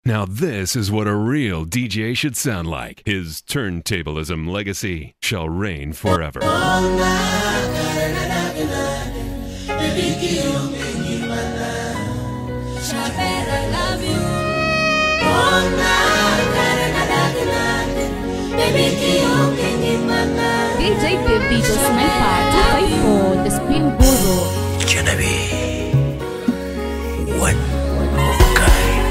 Now this is what a real DJ should sound like. His turntablism legacy shall reign forever. DJ Pepito Sniper 254, the Spin Guru. Genevieve, one of a kind.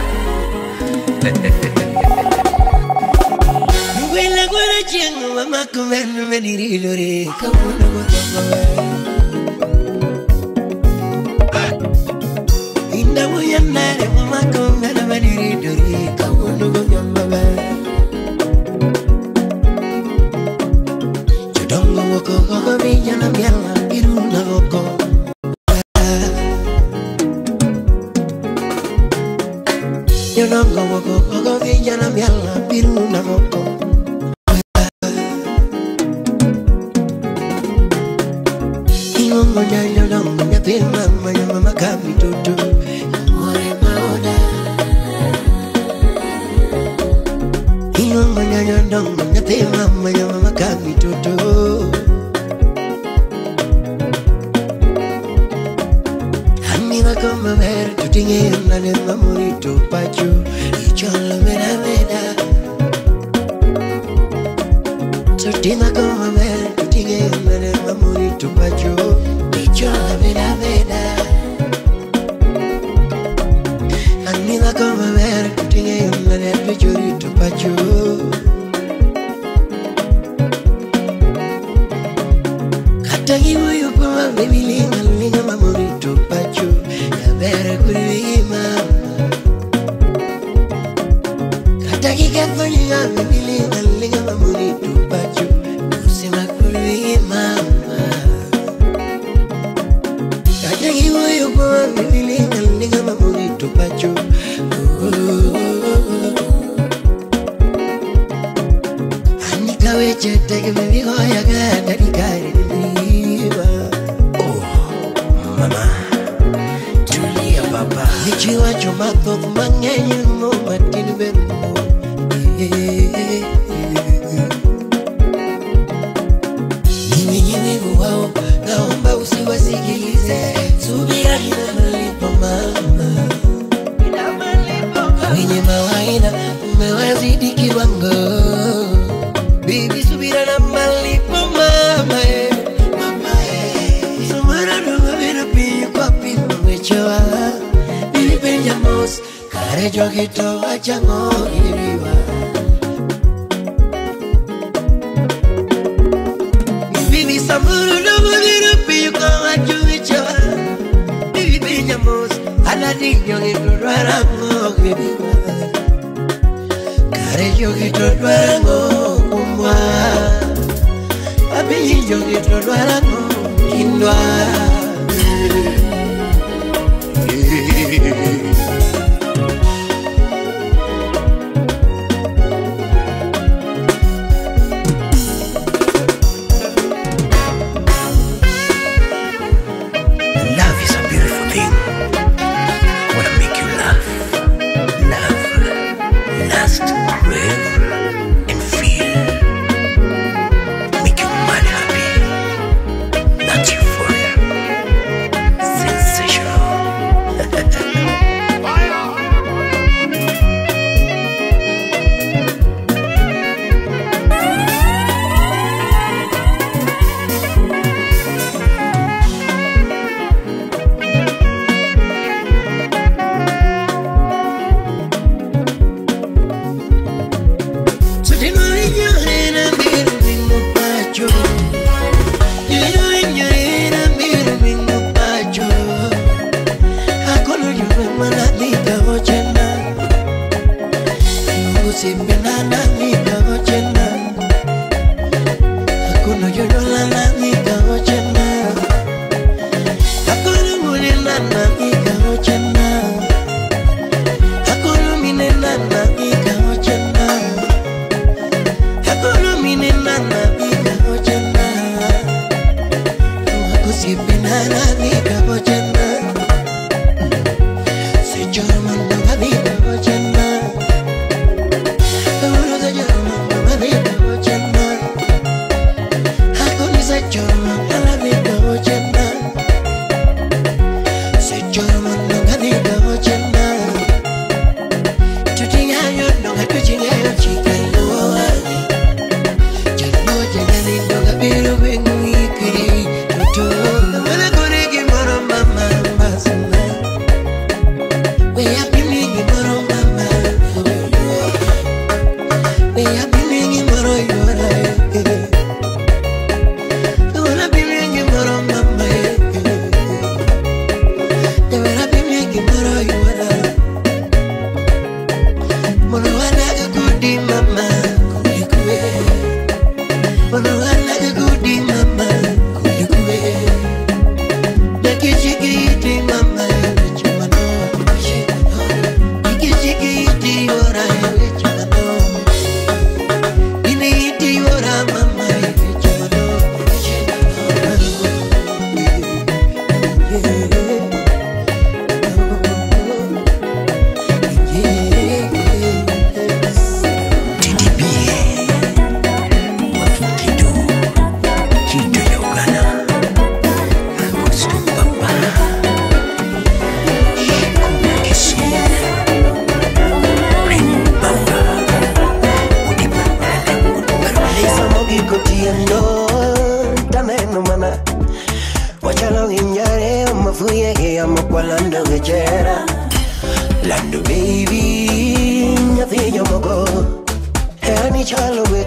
Se llama la vida.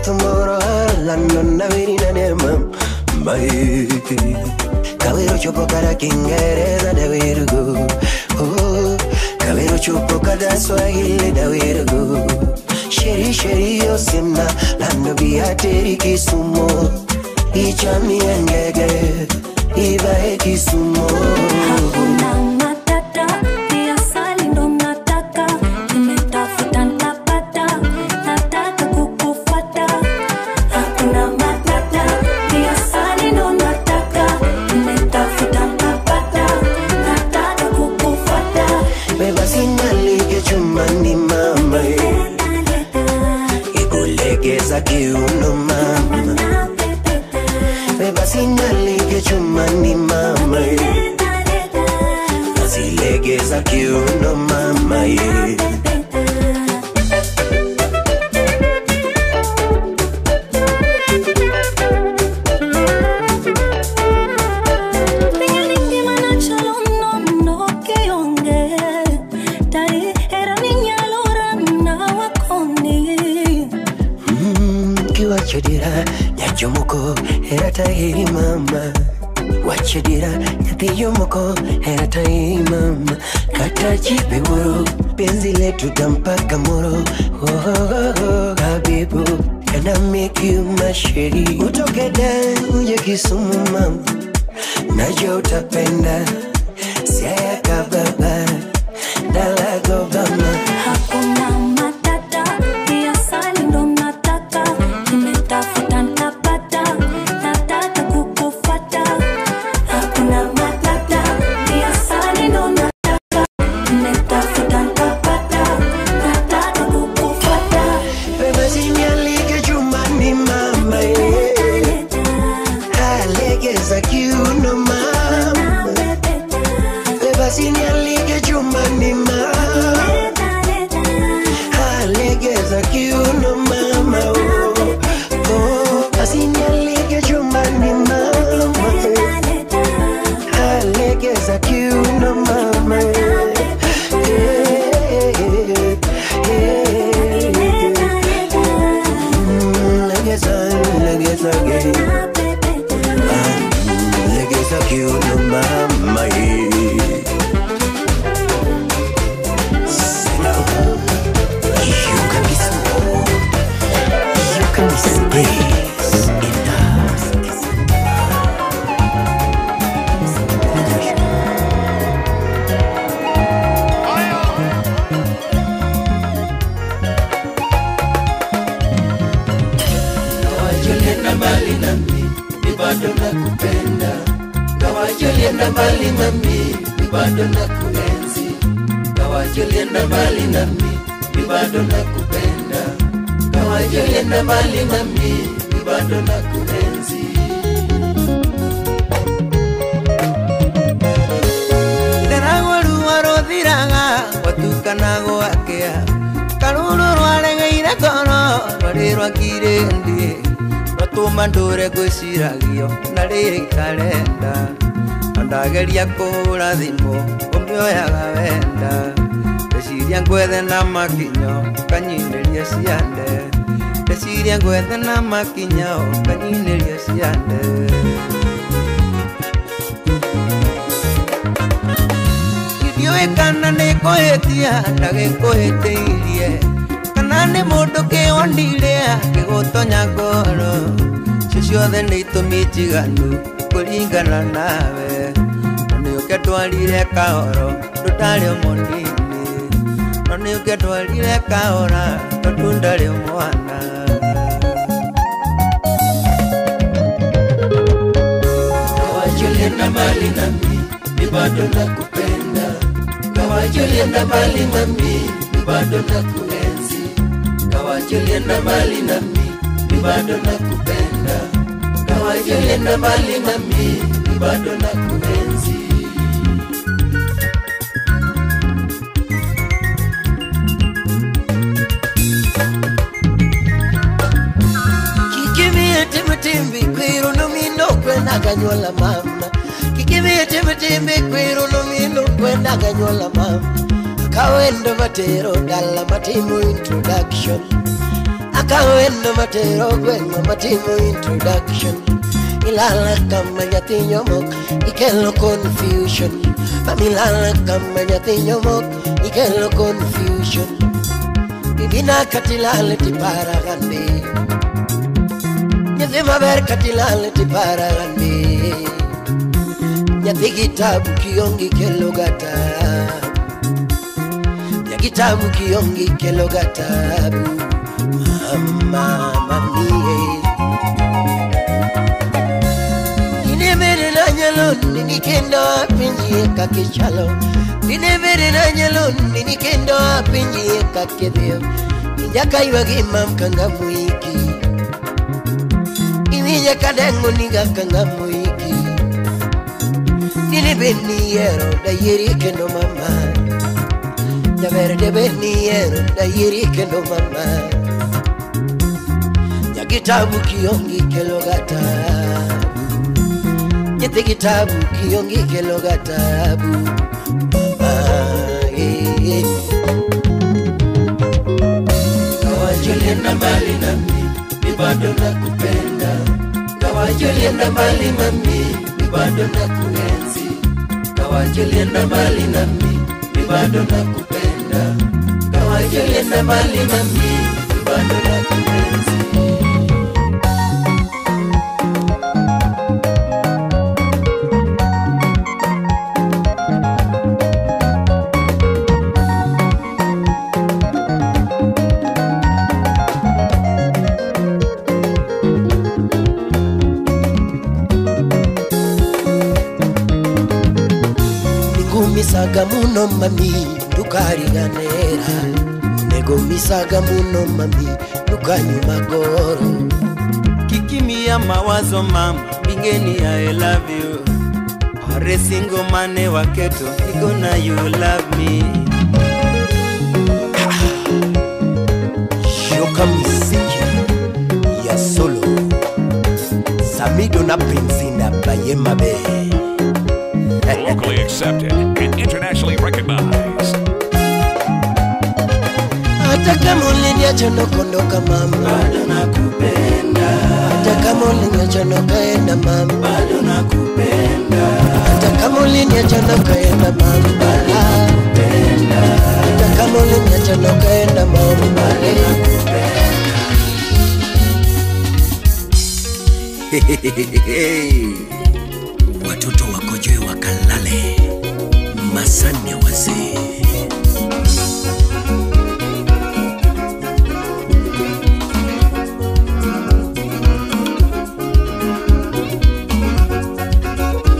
Tomorrow London na nema mai Kawero chopo kara Kiingereza dawirugo oh Kawero chopo kada Swahili dawirugo Sheri sheri osimna lando biateri Kisumu Ichami engege ibae Kisumu Hakuna matata ni asali ndo nataka nimetafuta nitapata nataka kukufuata Hakuna matata ni asali ndo nataka nimetafuta nitapata nataka kukufuata Beba sinalike chumani mama Ikulegeza kiuno mama Beba sinalike chumani mama Nazilegeza kiuno mama Kiwachedira nyachomoko eratairi mama Wachedira nyathiyo-moko eratairi mama Kata chipe woro penzi letu tampaka moro oh, oh, oh, habibu can I make you my sheri Utoke da uje Kisumu mama Najua utapenda Siaya kababa Dalago bama Hakuna matata ni asali ndo nataka nimetafuta nitapata nataka kukufuata Hakuna matata ni asali ndo nataka nimetafuta nitapata nataka kukufuata Beba sinyalike chumani mama Alegeza kiuno mama Beba sinyalike chumani mama Alegeza kiuno mama oh, oh. Asinyalike chumbani mama Alegeza kiuno mama eh, eh, eh. Legeza, legeza, legeza kiuno mama You can be small, you can be space in us. Ulienda mbali nami, mi bado nakupenda. Kawaje ulienda mbali nami, mi bado nakuenzi. Kawaje ulienda mbali nami, mi bado nakupenda. Kawaje ulienda mbali nami, mi bado nakuenzi. Nderagwo ruo rũthiraga gwatukana gwakĩa Karũrũ rwaregeire ngoro rwarĩ rwa kirĩndĩ rwatũma ndũre ngwĩciragio na rĩrĩ itarenda Na ndageria kũhũra thimũ ũmĩoyaga wenda Ndeciria ngwethe na makinyo ũkanyinĩria ciande Ndeciria ngwethe na makinyo ũkanyinĩria ciande Ndiũĩ kana nĩ kũhĩtia ndagĩkũhĩtĩirie kana nĩ mũndũ kĩwonire akĩgũtonya ngoro Icio ciothe nĩ itũmi njiganu kũringana nawe No nĩ ũngĩndwarire kahoro ndũndarĩ mũnini No nĩ ũngĩndwarire kahora tondũ ndarĩ mwana Kawaje ulienda mbali nami, mi bado nakupenda. Kawaje ulienda mbali nami, mi bado nakuenzi. Kawaje ulienda mbali nami, mi bado nakupenda. Kawaje ulienda mbali nami, mi bado nakuenzi. Kikimie timbi kwiru numino kwenda kanyola mama Kikimie timbi kwiru numino kwenda kanyola mama Akawendo matero dala matimu introduction. Akawendo matero gweng'wa matimo introduction. Ilala kama nyathi nyomok ikelo confusion. Mamilala kama nyathi nyomok ikelo confusion. Bibina katilale tiparagande. Nyathi maber katilale tiparagande. Nyathi kitabu kiongi kelo gatabu. Nyathi kitabu kiongi kelo gatabu. Mama, mami, Dine mere na nyalo nini kendo apinji kakichalo. Dine mere na nyalo nini kendo apinji kakedhio. Injaka iwagi mam kanga muiki. Ininja kadengo niga kanga muiki. Dine beni yero da yeri kendo mama. Jaber de beni yero da yeri kendo mama. Kitabu kiongi kelo gatabu. Nyathi kitabu kiongi kelo gatabu. Kawajulienda mbali nami, mi bado nakupenda. Kawajulienda mbali mami, mi bado nakuenzi. Kawajulienda mbali nami, mi bado nakupenda. Kawajulienda mbali nami, mi bado nakuenzi. Misaga muno mami dukariganera. Nego misaga muno mami dukanyuma goro. Kikimia mawazo mama bingeni I love you. Are single mane waketo nigona you love me. Shoka misiki ya solo Samido na Prince na Bayemabe. Locally accepted and internationally recognized. Hata kama uliniacha nakondoka mama, bado nakupenda. Hata kama uliniacha nakaenda mama, bado nakupenda. Hata kama uliniacha nakaenda mama, bado nakupenda. Hata kama uliniacha nakaenda mama, bado nakupenda. Watoto wakojoe wakalale, masane wazee.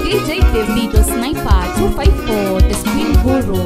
DJ Davido Sniper 254, the Spin Guru.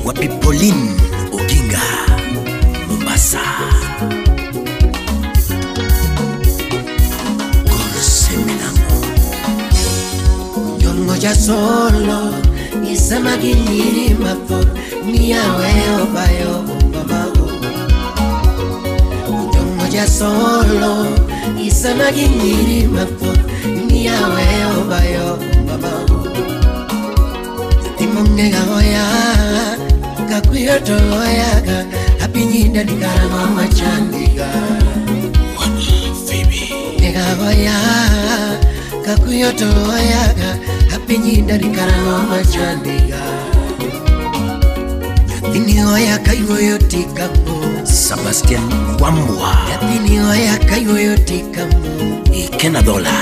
Wapi Pauline Oginga, Mombasa. Korse Milango. Nyongoja solo isema ginyiri mapo niyawe obayo mamago. Nyongoja solo isema ginyiri mapo niyawe obayo mamago. Timonge gaoya kakuyoto oyaga apinyinda dikarama machandiga. Negaoya kakuyoto oyaga apinyinda dikarama machandiga. Nyathini oya kaiwoyo tikamo. Sebastian Wambwa. Nyathini oya kayuoyo tikamu. Ikena Dola.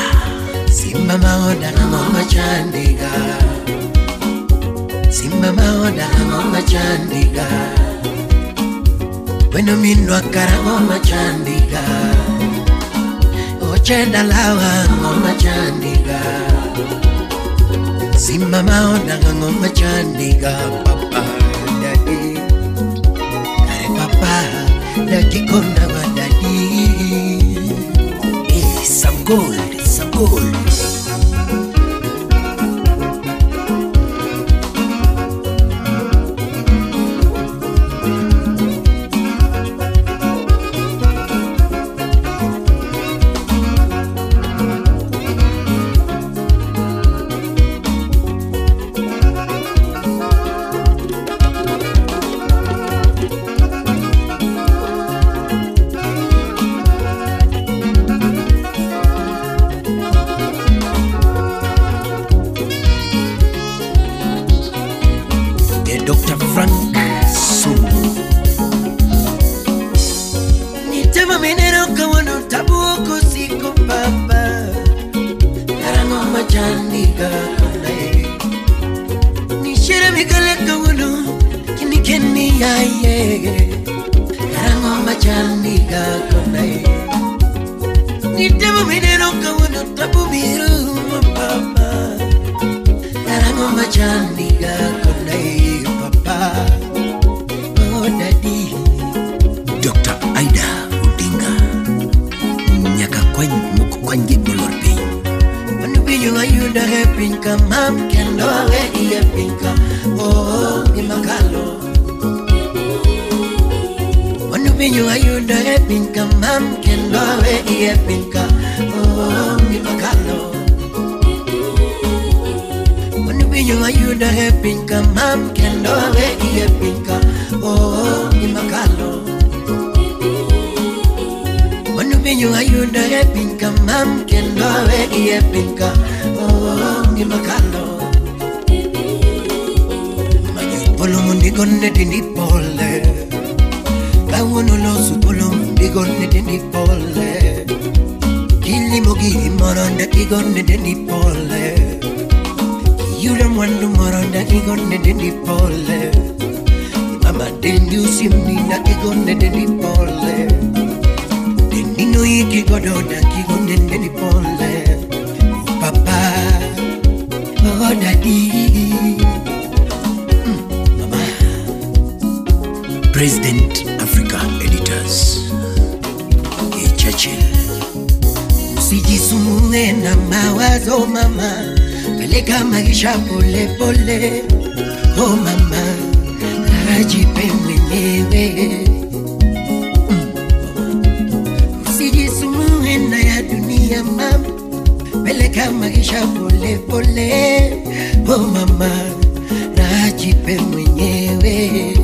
Simba maoda ang'o machandiga. Simba maoda ang'o machandiga. Wendo minwa karang'o machandiga. Ochenda lawa ang'o machandiga. Simba maoda ang'o machandiga. Papa daddy. Kare papa dakikona wa daddy. Eh, some gold, some gold. Dr. Frank Sumbu. Nitema mineno kawano tabuko siko papa. Karango machandiga konae. Nishira mikale kawano kinikeni yaye. Karango machandiga konae. Nitema mineno kawano tabu miru papa. Karango machandiga konae. Papa, oh daddy. Dr. Aida Odinga. Nyaka kwany moko kwany gik molwar piny. Mano winjo ayudore piny ka mam kendo awe iye piny ka oh gimakalo. Mano winjo ayudore piny ka mam kendo awe iye piny ka oh gimakalo. Mano winjo ayudore piny ka mam kendo awe iye piny ka oh gimakalo. Mano winjo ayudore piny ka mam kendo awe iye piny ka oh gimakalo. Manyo polo mondo igone dendi pole. Kawuono loso polo mondo igone dendi pole. Kilimo giri moro dak igone dendi pole. Kiyudo mwandu moro dak igone dendi pole. Mama dendi usimni dak igone dendi pole. Dendi no iki godo dak igone dendi pole. Oh papa, oh daddy. Mama. President Africa Editors. E Churchill. Usijisumbue na mawazo mama, peleka maisha pole pole. Oh mama, ajipe mwenyewe. Usijisumbue na ya dunia mama, peleka maisha pole pole. Oh mama, ajipe mwenyewe.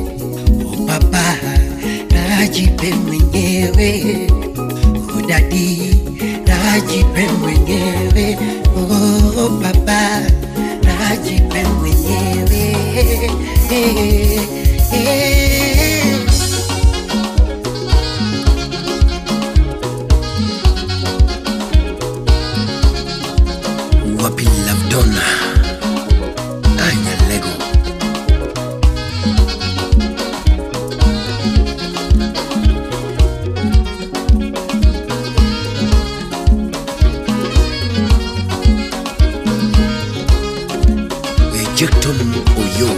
Oh papa, ajipe mwenyewe. Oh daddy, ajipe mwenyewe. Oh papa, ajipe mwenyewe. Eh, eh. Wapi Lavdona. Anya Lego. Ejecton Oyo.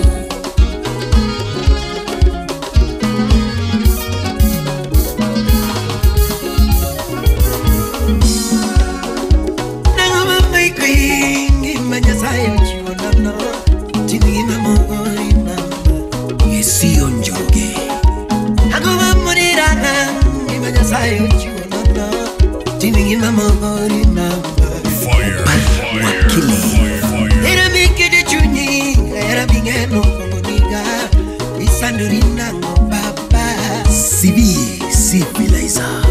Yesio Njoroge. Fire, Wakili. CV Civilizer.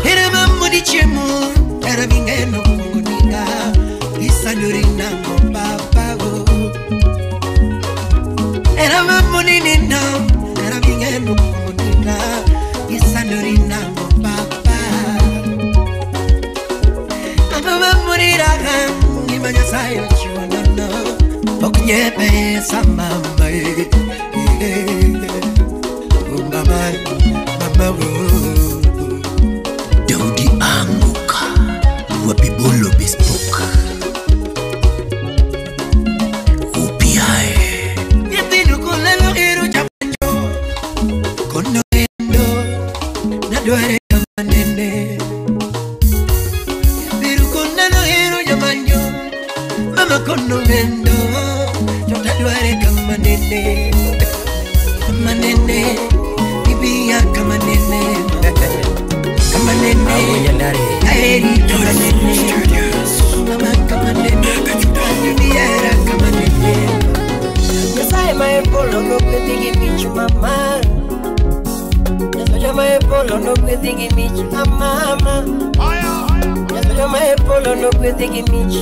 Ichandori nango papa Mama murira Gima Nyasaye ochiwo nono Ok nye pesa mama Oh mama, mama oh. Daudi Anguka Wapibolo Bespoke UPI Nyithindo kolalo ero japuonjo Kono endo Nadware kama nene Biru konalo ero jamanjo Mama kono endo Totadware kama nene Kama nene Bibia kama nene Kama nene Aheri kama nene Mama kama nene Bibiera kama nene Nyasaye maepolo nokwedhi gi mich mama Nyasaye maepolo nokwedhi gi mich mama Nyasaye maepolo nokwedhi gi mich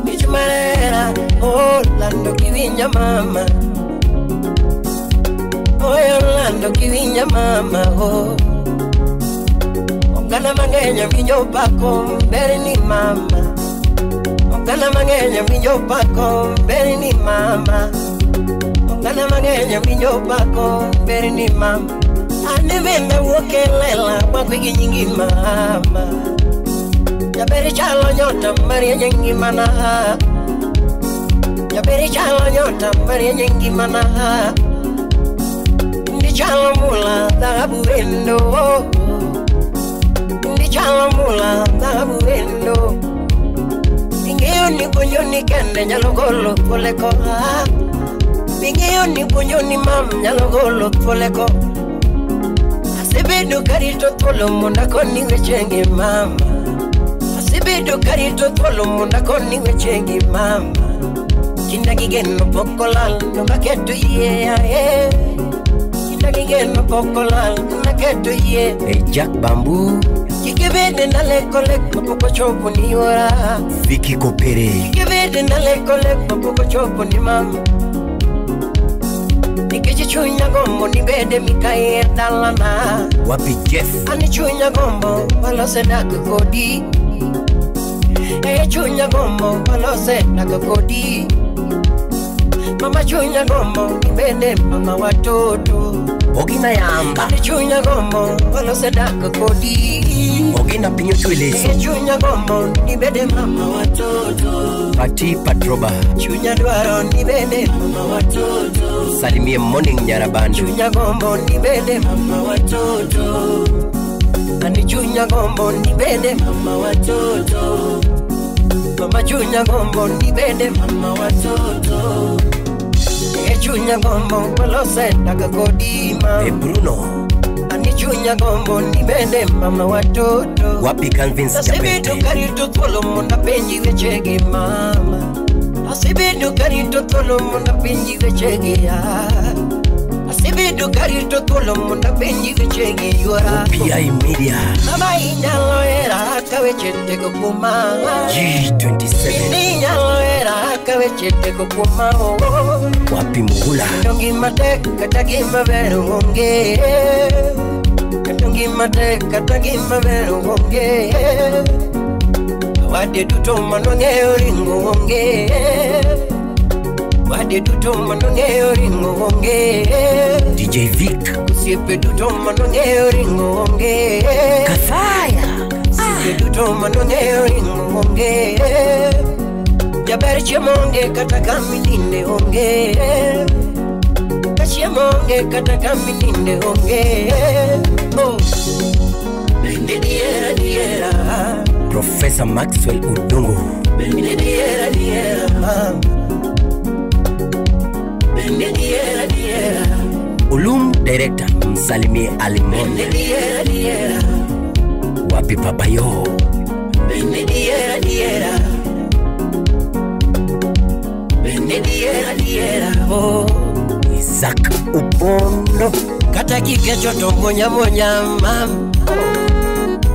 Mich marera oh lando kiwinja mama Oh lando kiwinja mama oh Oganda mang'eny winjo pako berni mama Oganda mang'eny winjo pako berni mama Oganda mang'eny winjo pako berni mama An bende awuok e lela makwe gi nyingi mama Jaber chalo nyota marieny e ngimana Jaber chalo nyota marieny e ngimana Ndi chalo mula dhahabu endo Ndi chalo mula dhahabu endo Ing'eyo ni puonjo ni kende nyalo golo thuol ko Ing'eyo ni puonjo ni mam nyalo golo thuol ko Asebedo karito thuolo mondo akoni wechegi mama Asebedo karito thuolo mondo akoni wechegi mama Kinda gi geno pok olal to aketo yie ae Kinda gi geno pok olal to aketo yie Hey Jack Bamboo Kik ibed na leko lek mapok ochopo ni yuora Vicky Kopere Kik ibed na leko lek mapok ochopo ni mama Nikech chunya gombo ni bede mikayi e dalana Wapi Jeff An chunya gombo walose dak kodi E chunya gombo walose dak kodi Mama chunya gombo ni bede mama watoto Ogina Yamba An chunya gombo walose dak kodi Ogina Pinyo Chweleso E chunya gombo ni bede mama watoto Pati Patroba Chunya dwaro ni bede mama watoto Salimie Morning Nyarabandu Chunya gombo ni bede mama watoto Ani chunya gombo ni bede mama watoto Mama chunya gombo ni bede mama watoto E chunya gombo walose dak kodi mama E Bruno Ani chunya gombo ni bede mama watoto Wapi Calvin Asebedo Japete karito thuolo mondo apenji wechegi mama Asebedo karito thuolo mondo apenji wechegi Asebedo karito thuolo mondo apenji wechegi yuora PI Media Mama inyalo hera ka weche tego kuoma G27 Inyalo hera ka weche tego kuoma Wapi Mugula Kendo ngima tek kata gima ber onge Kendo ngima tek kata gima ber onge Wade duto manwang'eyo ringo onge Wade duto manwang'eyo ringo onge DJ Vic Osiepe duto manwang'eyo ringo onge Kafaya Osiepe duto manwang'eyo ringo onge Jaber chiemo onge kata kamininde onge Ka chiemo onge kata kamininde onge Oh Bende diera diera Professor Maxwell Odongo Bende diera diera mama Bende diera diera Ulum Director Msalimie Alimon Bende diera diera Wapi Papayo Bende diera diera Bende diera diera oh Isaac Upondo Kata kikecho to monya monya mam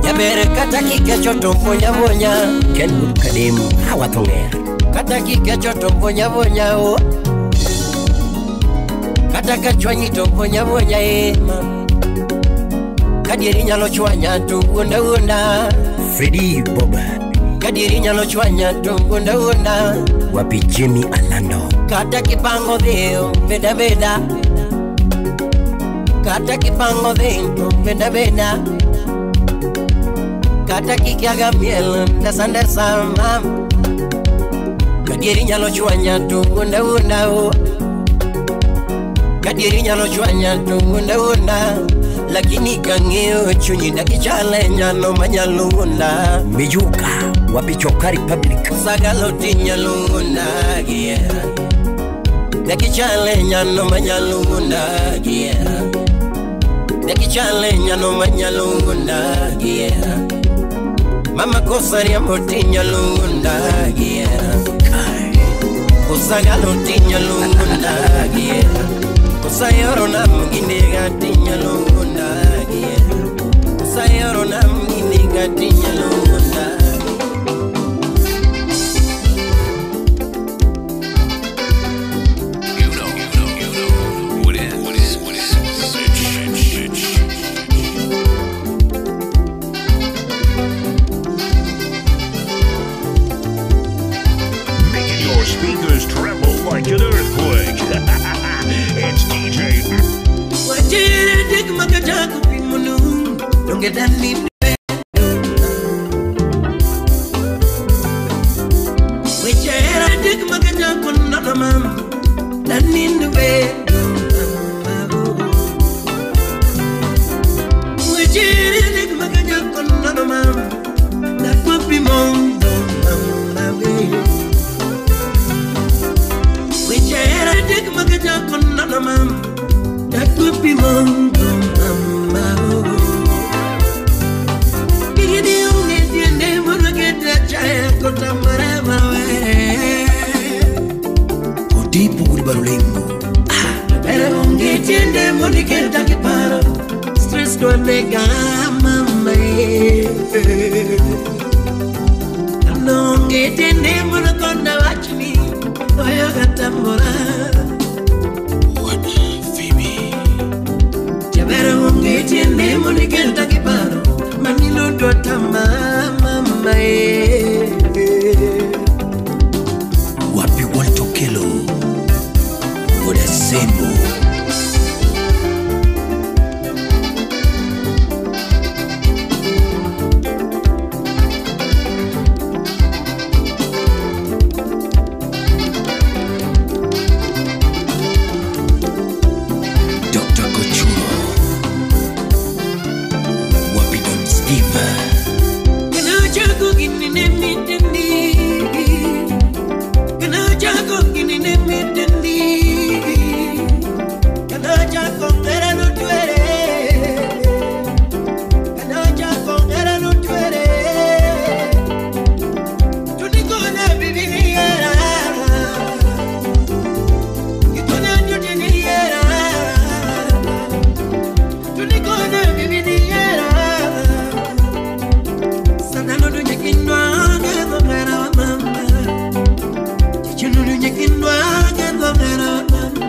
Jaber kata kikecho to monya monya Kenwood Kadem Hawathong'er Kata kikecho to monya monya oh Kata kachwanyi to monya monya eh mam Kadieri nyalo chwanya to wuonda wuonda. Freddy Boba. Kadieri nyalo chwanya to wuonda wuonda. Wapi Jimmy Alando. Kata kipango dhio beda beda. Kata kipango dhio beda beda. Kata kikiaga miel ndesa ndesa mam. Kadieri nyalo chwanya to wuonda wuonda o. Kadieri nyalo chwanya to wuonda wuonda. Lakini kang'eyo chunyi dakichale nyalo manyalo wuonda. Mijuka wapi Choka Republic. Sagalo tinyalo wuonda giera. Dakichale nyalo manyalo wuonda giera. Dakichale nyalo manyalo wuonda giera. Mama kosa riambo tinyalo wuonda giera. Kusagalo tinyalo wuonda giera. Kusayoro na mginega tinyalo wuonda giera. Kusayoro na mginega tinyalo wuonda. You know what is, what is, what is, shit, shit, shit. Making your speakers tremble like an earthquake. It's DJ. Wajiri dik makajako pimunu. Donge dani bedo. Wajiri dik makajako nono mama. Dani bedo. Wajiri dik makajako nono mama. Dakwa pimondo mama we. Wajiri dik makajako nono mama. Dakwa pimondo mama oh. Bigidi unge tiende murugete chaya kota marema we. Odipo Guribarulengo. Pero unge tiende murugete kiparo. Stress do nega mama e. No unge tiende murukonda wachni. Oyo katambora. Pero unge tiende murugete kiparo. Manilo dota mama e. Wapi Walter Kelo. Odasembo. Dr. Kochuro. Wapi Don Steve. Kana chako ginine miteni. Kana chako ginine miteni. Kana chako ngera no tuere. Kana chako ngera no tuere. Tunikona bibiera. Kitona tutiniera. Tunikona bibiera. Sanano dunyekindwa ngero ngera wa mama. Chichunu dunyekindwa ngero ngera wa mama.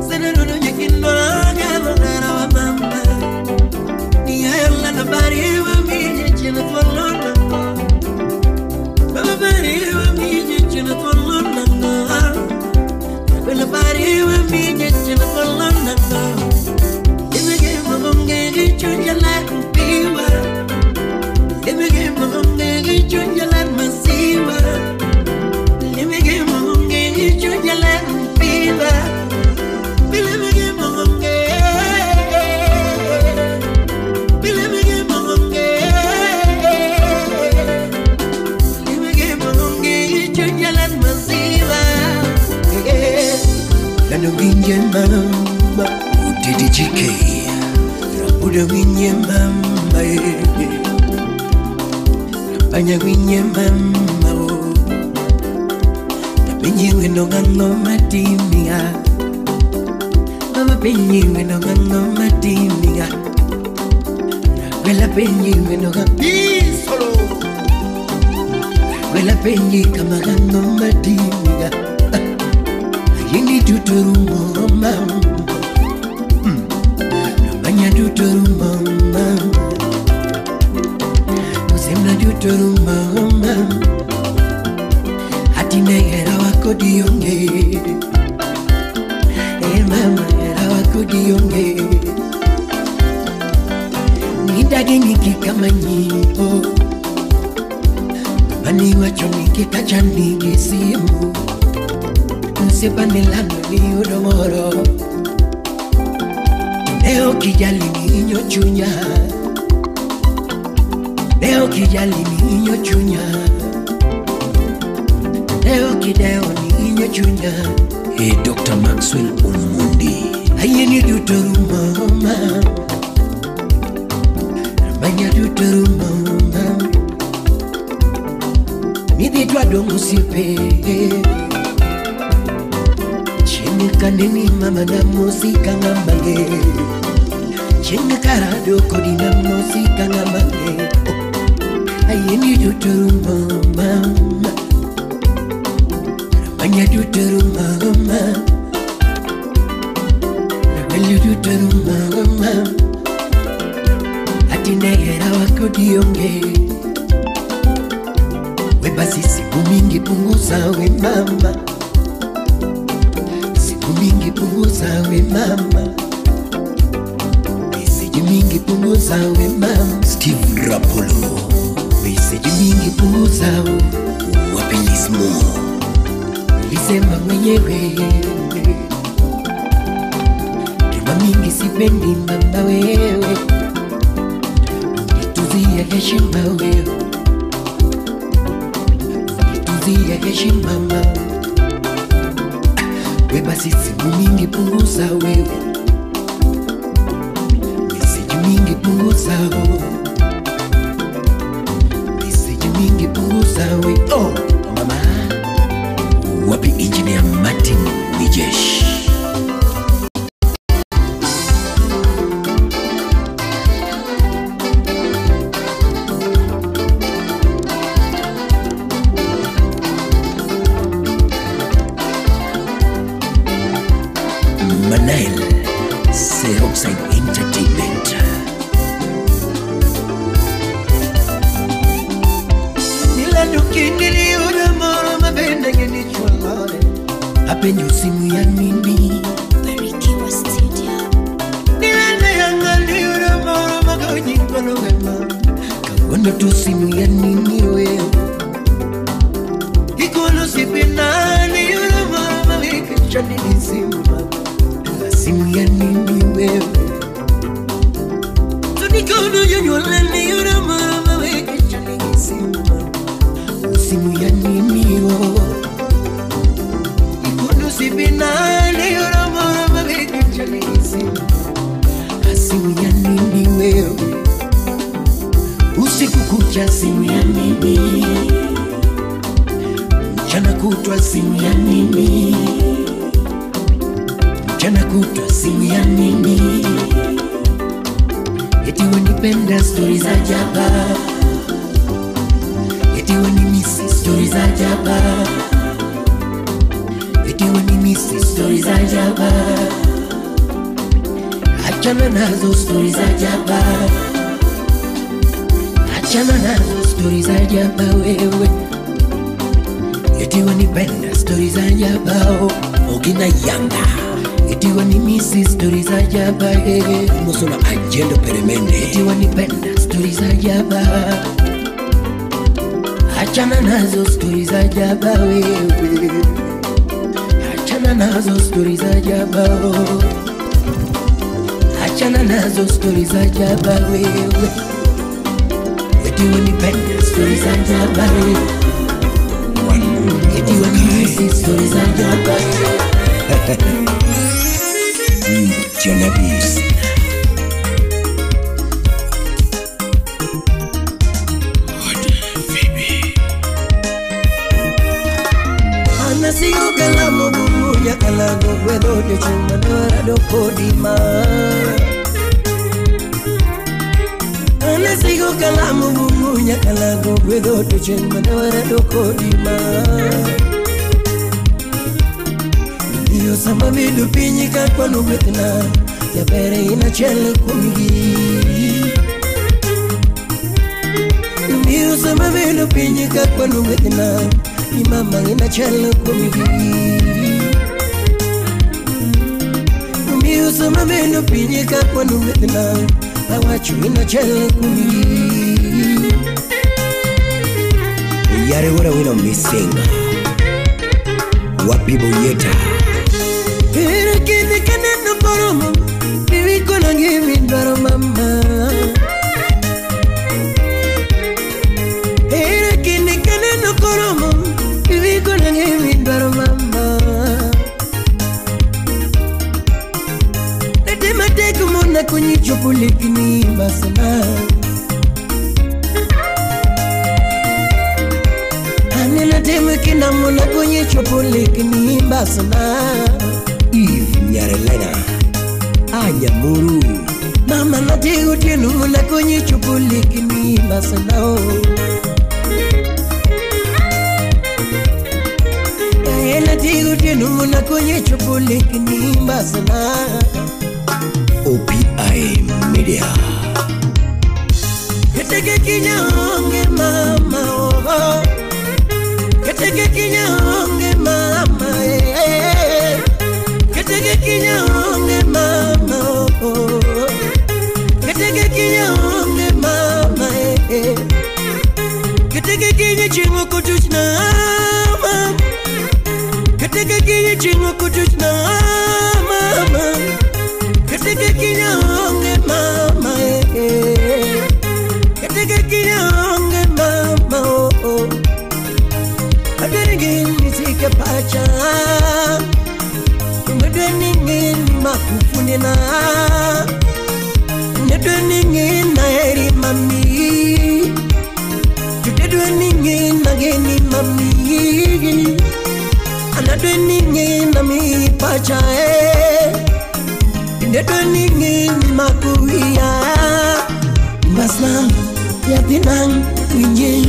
Sanano dunyekindwa ngero ngera wa mama. Niyela na bari wa mije china tolona. Baba bari wa mije china tolona. Baba bari wa mije china tolona. Imege magonge chunja la piwa. Imege magonge chunja la masiwa. Imege magonge chunja la piwa. Imege magonge. Imege magonge. Imege magonge chunja la masiwa. Nano winje mama. Udidi GK. Rabuda winje mama eh. Rabanya winje mama oh. Napenyi wendo ngano matimiga. Mama penyi wendo ngano matimiga. Rakwela penyi wendo ngano solo. Rakwela penyi kama ngano matimiga. Ayini tuturumo mama. Namanya duto rumo mama, Osiepna duto rumo mama. Atine herawa kodi onge, eh mama herawa kodi onge. Nidagi niki kama nyipo, mani wacho niki kacha nigi simu. Osiepa lando ni yudo moro, ne ok ijali ni hinyo chunya, ne ok ijali ni hinyo chunya, ne ok idewo ni hinyo chunya. E Dr. Maxwell Omondi. Ayie ni duto rumo mama, Ramanya duto rumo mama. Nidhi twadong' osiepe. Chieng' kaneni mama namosi ka ng'ama ler, chieng' karado kodi namosi ka ng'ama ler. Ayie ni duto rumo mama, Ramanya duto rumo mama, Ramanya duto rumo mama. Atine herawa kodi onge, we basi siku mingi punguza we mama, siku mingi punguza we mama, meseji mingi punguza we mama. Steve Rapolo. Meseji mingi punguza we. Wapelismo. Ulisema mwenyewe drama mingi sipendi mama wewe, unituzie heshima wewe, unituzie heshima mama. We basi simu mingi punguza wewe, meseji mingi punguza wewe, meseji mingi punguza wewe. Oh mama. Wapi Engineer Martin Nijesh. Manael Seroxide Entertainment. Apenyo simu ya nini? Barikiwa Studio. Nilale yangali yule moro magonyi kologema. Kawona tu simu ya nini wewe? Ikolo sipinani yule moro mawikichani ni simu mama. Simu ya nini wewe? Tunikono yonyolani yule moro mawikichani ni simu mama. Simu ya nini wewe? Simu ya nini wewe? Usiku kucha simu ya nini? Mchana kutwa simu ya nini? Mchana kutwa simu ya nini? Eti wanipenda stori za jaba, eti wanimisi stori za jaba, eti wanimisi stori za jaba. Achana nazo stori za jaba, achana nazo stori za jaba wewe. Eti wanipenda stori za jaba, Ogina Yanga. Eti wanimisi stori za jaba eh. Mosola Agendo Peremende. Eti wanipenda stori za jaba, achana nazo stori za jaba wewe. Achana nazo stori za jaba, achana nazo stori za jaba wewe. Eti wanipenda stori za jaba wewe. Eti wanimisi stori za jaba. Janabis. Anasigo kalamu bumunya kalamu gwedo chuma dora dokodima. Anasigo kalamu bumunya kalamu gwedo chuma dora dokodima. Iyo sama bidu pinyi ka kwanu gwetna Jabere in achiel kuomgi. Miyo sama bedo piny ka kwano gwethna, ni mama in achiel kuomgi. Miyo sama bedo piny ka kwano gwethna, awacho in achiel kuomgi. Yare wora wino misinga wapi boyeta. Ere kinde kaneno koromo, bibi kono gimi dwaro mama. Ere kinde kaneno koromo, bibi kono gimi dwaro mama. Nade matek mona konyi chopo lekni masana. Anena temo kinda mona konyi chopo lekni masana. Eve Nyarelena Anyamuru. Mama nate otieno mona konyi chopo lekni masana o. Nate otieno mona konyi chopo lekni masana. OPI Media. Keteke kinyonge mama oh. Keteke kinyonge mama eh. Keteke kinyonge mama oh. Keteke kinyonge mama eh. Keteke kinyi chingo kutuchna mama. Keteke kinyi chingo kutuchna mama. Keteke kinyonge mama eh. Keteke kinyonge mama oh. Aderengin nisike pacha, Nedweningin makufunina, Nedweningin naeri mami, Tudedweningin nageni mami, Anadweningin nami pacha eh. Nedweningin makuia, Basna yatinang winjing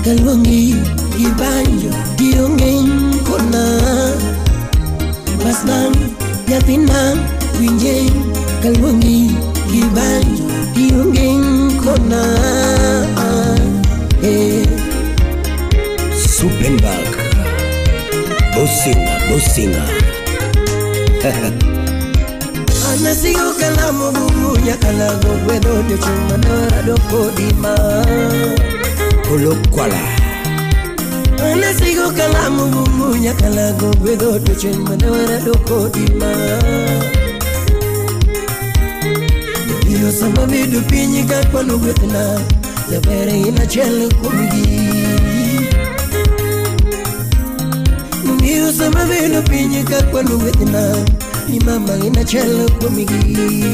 kaluangi gibanjo diongeng kona. Basnang yatinang winjing kaluangi gibanjo diongeng kona. Eh. Suppenberg Bosinga Bosinga. Anasigo kalamu bubu nyakalago gwedo diochuma narado kodima. Kolokwala. Anasigo kalamu bubu nyakalago gwedo diochuma narado kodima. Iyo sama bedo piny ka kwano gwethna, jabere in achiel kuomgi. Iyo sama bedo piny ka kwano gwethna, ni mama in achiel kuomgi.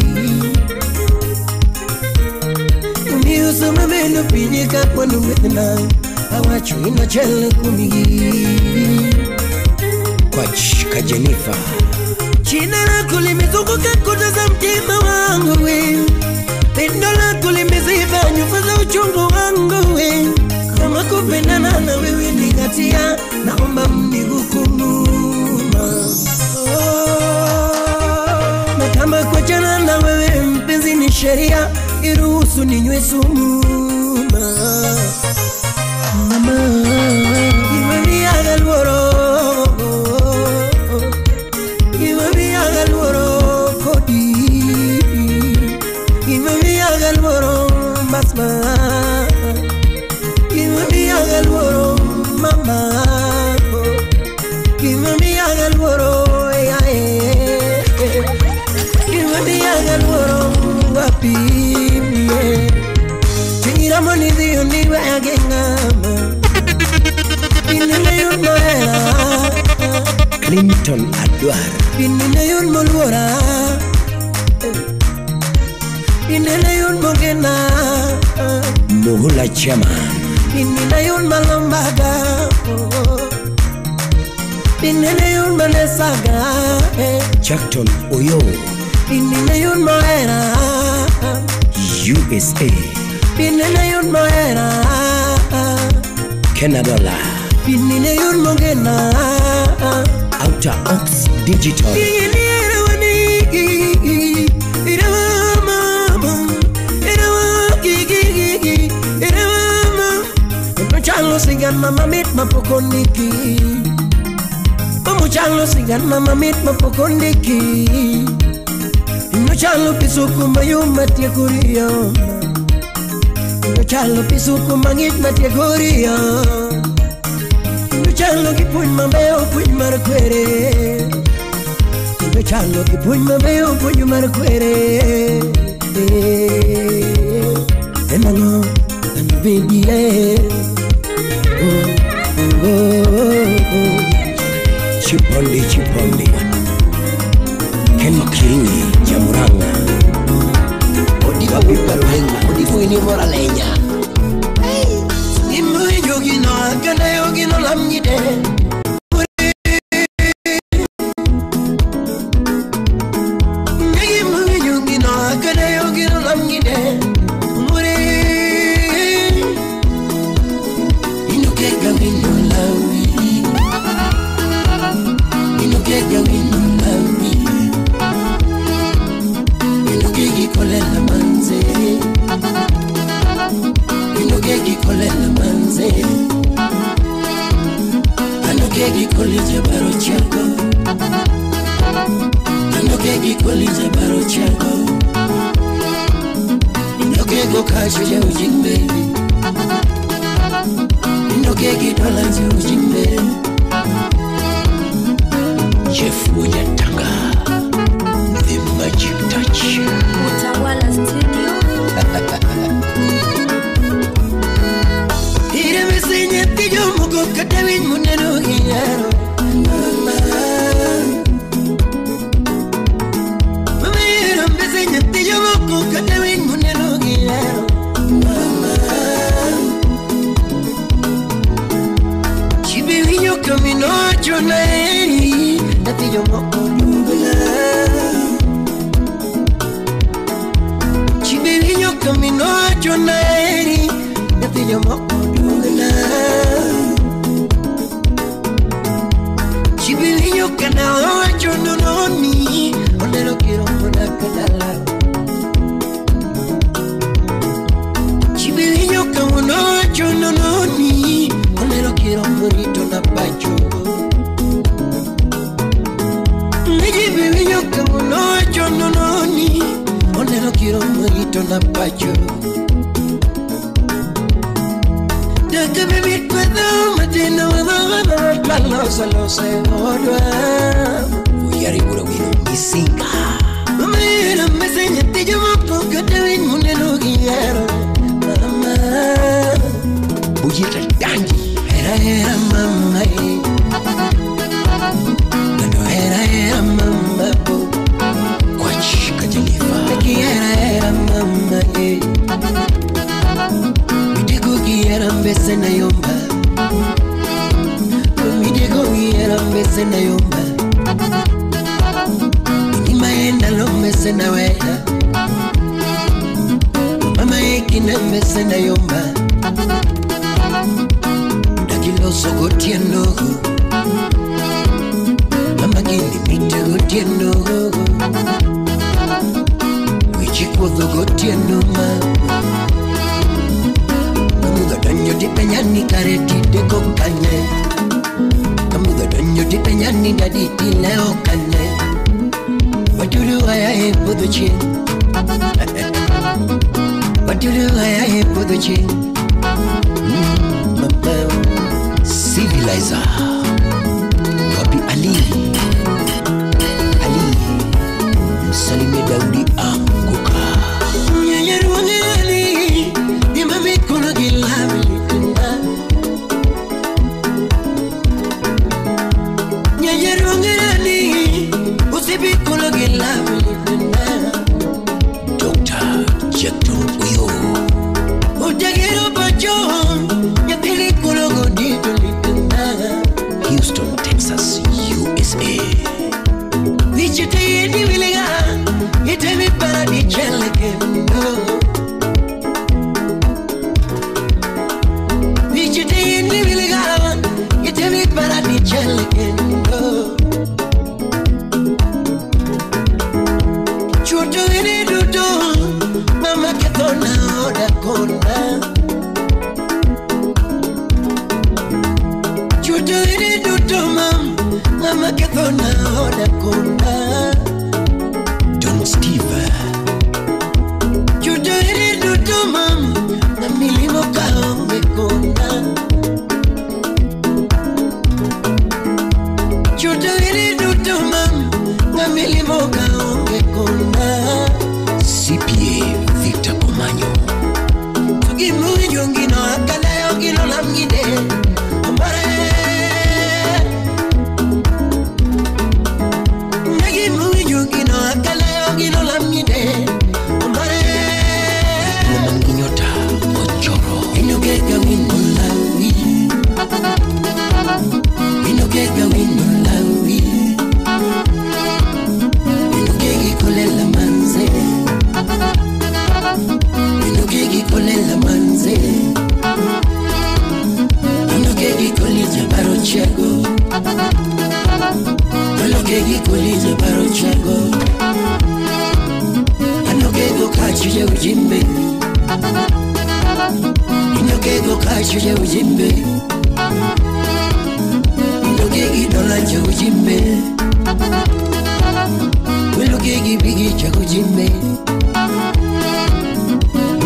Miyo sama bedo piny ka kwano gwethna, awacho in achiel kuomgi. Kwach ka Jennifer. Jina lako limezunguka kuta za mtima wangu we. Pendo lako limeziba nyufa za uchungu wangu we. Kama kupendana na wewe ni hatia, naomba mnihukumu. Na kama kuachana na wewe mpenzi ni sheria, iruhusu ninywe sumu. Mama, iwe miaga luoro, iwe miaga luoro kodi, iwe miaga luoro masma, iwe miaga luoro mama, iwe miaga luoro ya eh. Iwe miaga luoro wapi mie. Chingira moni diyo niwe agengama. Inene yun moera. Clinton Adwar. Inene yun moluora. Inene yun mogena. Muhula Chairman. Inene yun malombaga. Inene yun manesaga. Jackton Oyo. Inene yun moera. USA. Inene yun moera. Canada. Inene yun mogena. Outer Ox Digital. chalo sigan mama mit mapokondiki. Mamu chalo sigan mama mit mapokondiki. Ino chalo pisuku mayuma tie kuriyo. Ino chalo pisuku mangit matie kuriyo. Ino chalo kipuny mabeo puny mar kwere. Ino chalo kipuny mabeo puny mar kwere. Enango anubedie. Oh, oh, oh. Chipondi chipondi Ken Kirui Jamuranga Odiwa piparuhenga Odifuini moralenya. Imu yogino akana yogino lamnyide. Imu yogino akana yogino lamnyide. Muri Inukega wino lawi. Inukega wino lawi. Inukegi kolela manze. Inukegi kolela manze. Anukegi kolija baro chako. Anukegi kolija baro chako. Inukego kacho ja ujimbe. Inukegi dola ja ujimbe. Jeff Munyatanga, The Magic Touch. Utawala Studio. Ire mesenye tijo muko katawin muneno giyaro. Mama, mama ire mesenye tijo muko katawin muneno giyaro. Mama, chibiwinyo kamino chonaeri. Natiyo moko dugla. Chibiwinyo kamino chonaeri. Natiyo moko dugla. Chibiwinyo kana owacho nononi. Oneno kirombo na kadala. Chibiwinyo kawono owacho nononi. Oneno kirombo rito na pacho. Nijibiwinyo kawono owacho nononi. Oneno kirombo rito na pacho. Daka bebit kwedho matino wadho twaloso lose odwa. Uyari bura wino misinga. Mama mesenye tijo moko katawin muneno giyaro. Mama Bujita dangi. Hera hera mama e. Nando hera hera mama bo. Kwach kajalifa. Taki hera hera mama e. Midego giyara mbese na yomba. Midego giyara mbese na yomba. Imaenda lo mbese na wena. Mama ekina mbese na yomba. Dakiloso gotieno. Mama gini mite gotieno. Wichikuodho gotieno ma. Kamudho donjo tipenyani kare tideko kanye. Kamudho donjo tipenyani dadi tileo kanye. Watulu haya e podho chieng'. Watulu haya e podho chieng'. Mama Civilizer Wapi Ali Ali Msalimie Daudi Anguka. Nyenyeruonge Ali Nimamikono gilawi litenda. Nyenyeruonge Ali Usibikono gilawi litenda. Dr. Jackton Uyo Utagero pacho Nyathili kulogo dito litenda. Houston, Texas, USA. Vichete yedi vilega Itemi Kacho ujimbe Ndoge dola cha ujimbe Weluke bigi cha ujimbe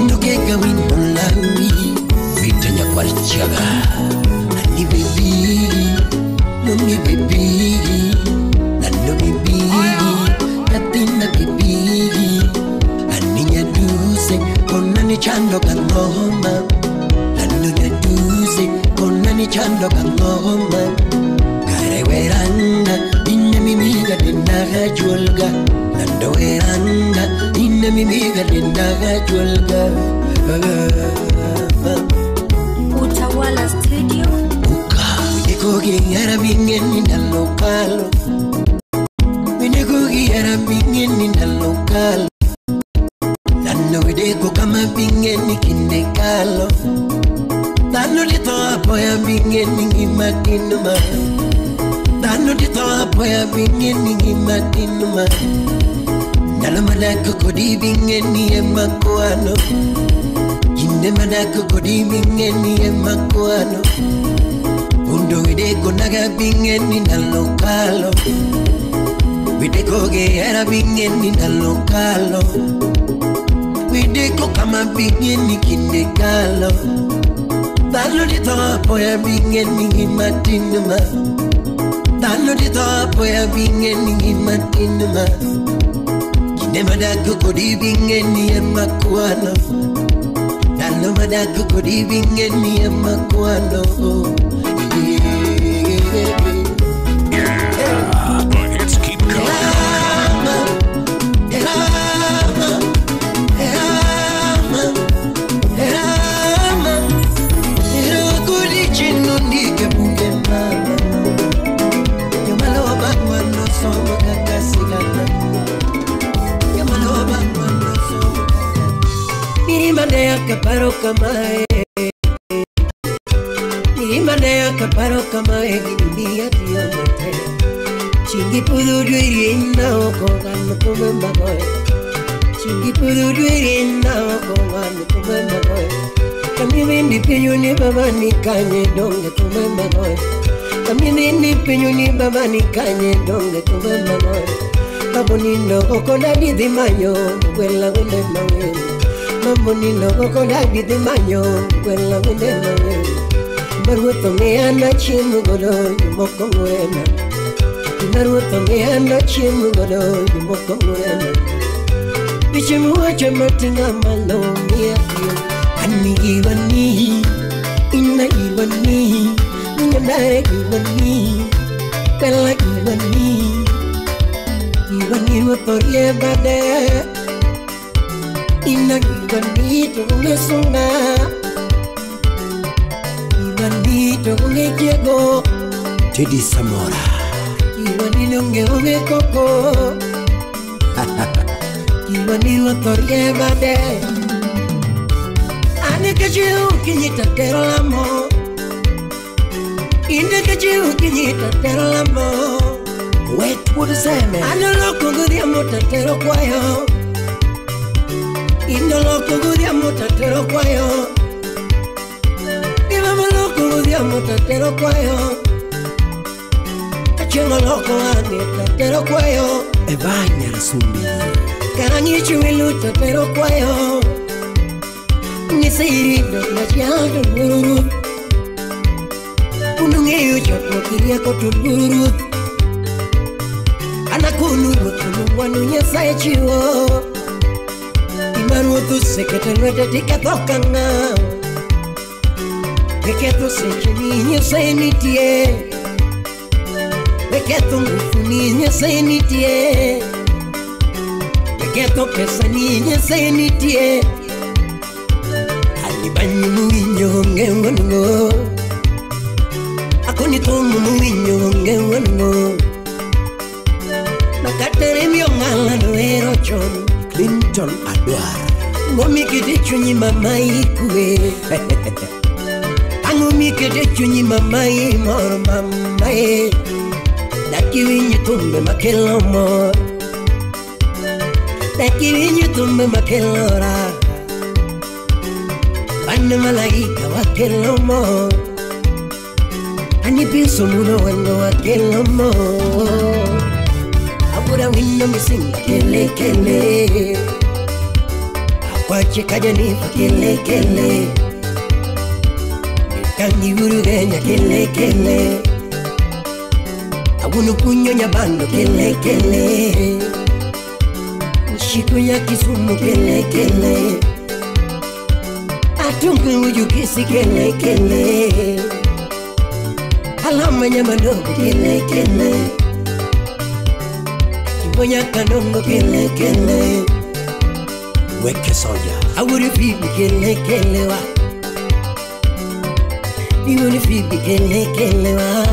Ndoge kawin molawi Vita nyakwar chaga Ani baby Nongi baby Nano baby Natina baby Ani nyaduse Konani chando kangoma Nano nyaduse Konani chando kangoma Kareweranga Inna mimiga dinaga julga Nando weranga Inna mimiga dinaga julga Utawala Studio. Uka Nikogi yarabingeni nalokalo Nikogi yarabingeni nalokalo Nano wideko kama bingeni kindekalo Nano dito apoya bingeni ngimatinuma Nano dito apoya bingeni ngimatinuma Nalo manako kodi bingeni emakuano Inde manako kodi bingeni emakuano Undo wideko naga bingeni nalokalo Wideko geera bingeni nalokalo Wideko kama bingeni kindekalo Nalo dito apoya bingeni ngimatinuma Nalo dito apoya bingeni ngimatinuma Kinde manako kodi bingeni emakuano Nalo manako kodi bingeni emakuano. Yeah, the hits keep coming. Kaparo kamae Nimanea kaparo kamae Gidunia tiyo mate Chingi puduru irina oko Gano kumemba goe Chingi puduru irina oko Gano kumemba goe Kami mindi pinyu ni baba ni kanye donge kumemba goe Kami mindi pinyu ni baba ni kanye donge kumemba goe Babo nindo oko dadi di manyo Gwela gwele mawe Mambo nindo oko dadi di manyo Gwela gwele mawe Maruoto me ana chiemo godo Yumoko ngurena Maruoto me ana chiemo godo Yumoko ngurena Biche muache matinga malo mia tiyo Ani iwani Ina iwani Nina iwani Kala iwani Iwani waporie bade Ina iwani tunge sunga Iwani tunge kiego Teddy Samora Iwani nonge onge koko Iwani waporie bade Ane kajiu kinyita terolamo Inde kajiu kinyita terolamo Wait, what is that, man? Ano loko gudiamo tatero kwayo Indo loko gudiamo tatero kwayo Ibamo loko gudiamo tatero kwayo Achengo loko ane tatero kwayo Evanya Rasumbi Karangichu ilu tatero kwayo Nisiri na chialdo luru Unungeyo chotmo kiria kotuluru Anakunu rutu wanu nyasaye chiwo Imarutu sekete nwete tikatokanga Weketo secheni nyasaye nitie Weketo ngufuni nyasaye nitie Weketo pesa ni nyasaye nitie Alibanyu muwinyo ngewango Akoni tomu muwinyo ngewango Makatere miongala noero chon Clinton Adwar Ngomi kete chunyi mama ikue Angomi kete chunyi mama imor mama e Dakiwinyi tumbe makelo mor Dakiwinyi tumbe makelo raha Wana malaika wakelomo Anipiso muno wango wakelomo Abura wino misinga kele kele Akwache kajanifa kele kele Tangi urugenya kele kele Abuno punyo nyabando kele kele Shiku ya Kisumu kele kele Atungu ujukisi kele kele Alama nyamadogo kele kele Kibonya kanongo kele kele Weke soja Awuri fibi kele kele wa Iwoni fibi kele kele wa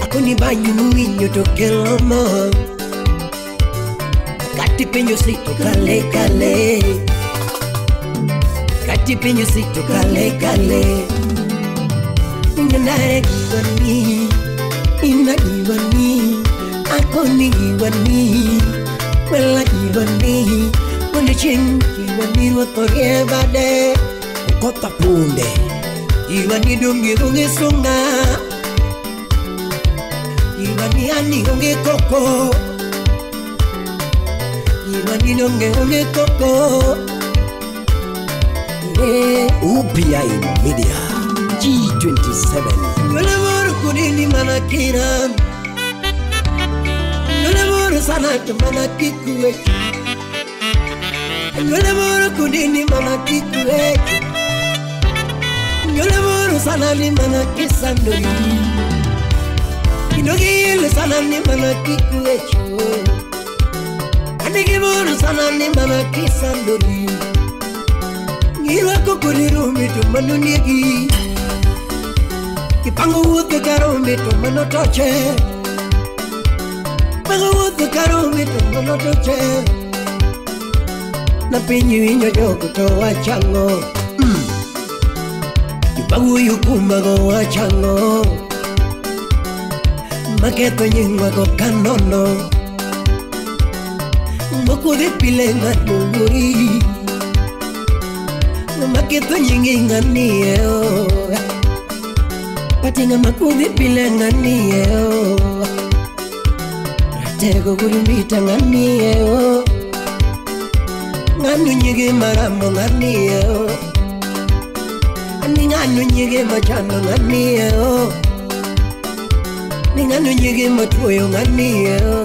Akoni banyu muwinyo to kelomo Kati penyo sito kale kale Kati penyo sito kale kale Inanare giwani Ina giwani Akoni giwani Wela giwani Wende ching giwani Ruotorie bade Okota punde Giwani donge onge songa Giwani ani onge koko Giwani donge onge koko UPI Media G27 Yole moro kunini manakira Yole moro sana manakikuwe Yole moro kunini manakikuwe Yole moro sana ni manakisandori Inogile sana ni manakikuwe Anigi moro sana ni manakisandori Irwako koni to mano negi Kipango wuoth karombe to mano toche Pango wuoth karombe to mano toche Na piny winjo jogo to wachango Jopawuoyo kumago wachango Maketho nyingwago kanono Mokuodhe pile ng'at moluori Maketho nyingi ng'anie o Patinga makudhi pile ng'anie o Ratego gurumbita ng'anie o Ng'ano nyige maramo ng'anie o Ani ng'ano nyige machando ng'anie o Ni ng'ano nyige matuoyo ng'anie o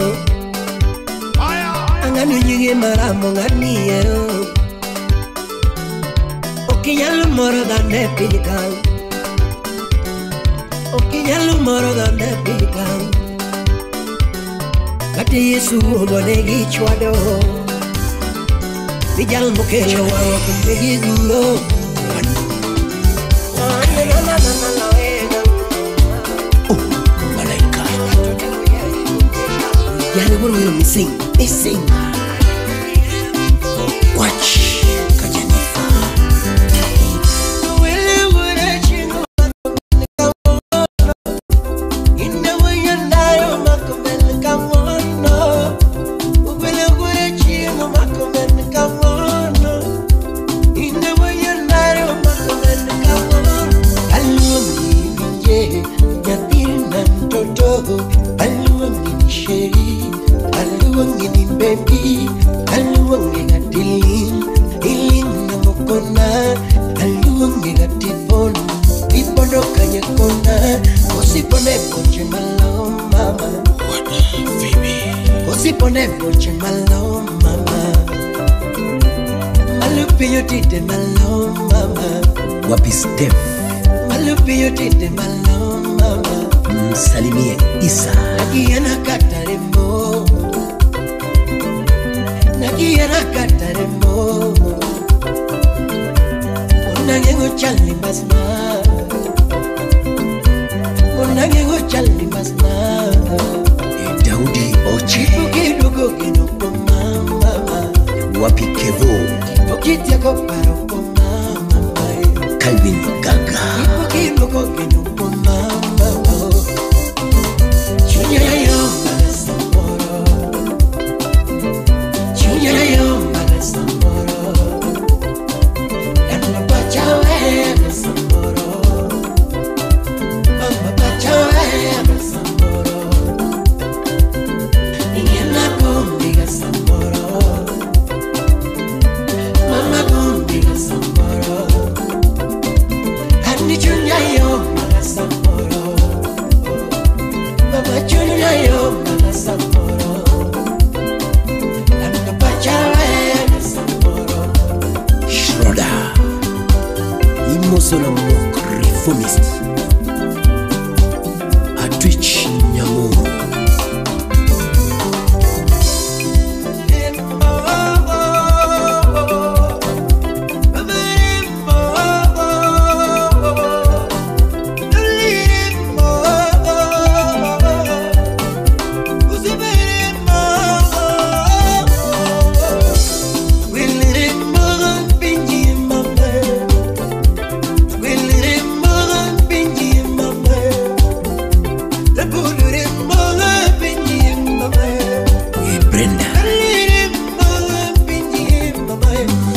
Ng'ano nyige maramo ng'anie o Okinyalo moro dhano e piny ka Okinyalo moro dhano e piny ka Kata Yesu wuondwa ne gichwado Ni jal mokelo warruok ne giguro Malaika Jal moro wero mising mising Kwach Wapi Steph Msalimie Isa Nagiana kataremo Nagiana kataremo Unangengo chali basma Unangengo chali basma Daudi Oche Kidogo kidogo mama Wapi Kevo Kitiako paro mama Calvin Gaga Kidogo kidogo mama Chunya yo samoro Chunya yo samoro Dano samoro. Mama pacha weya samoro. Ingena kumbiga samoro. Mama kumbiga samoro. Ani chunya yo mama samoro. Mama chunya yo mama samoro. Ando pacha weya samoro. Schroeder Imosola Mok Reformist Atwich Nyamoro.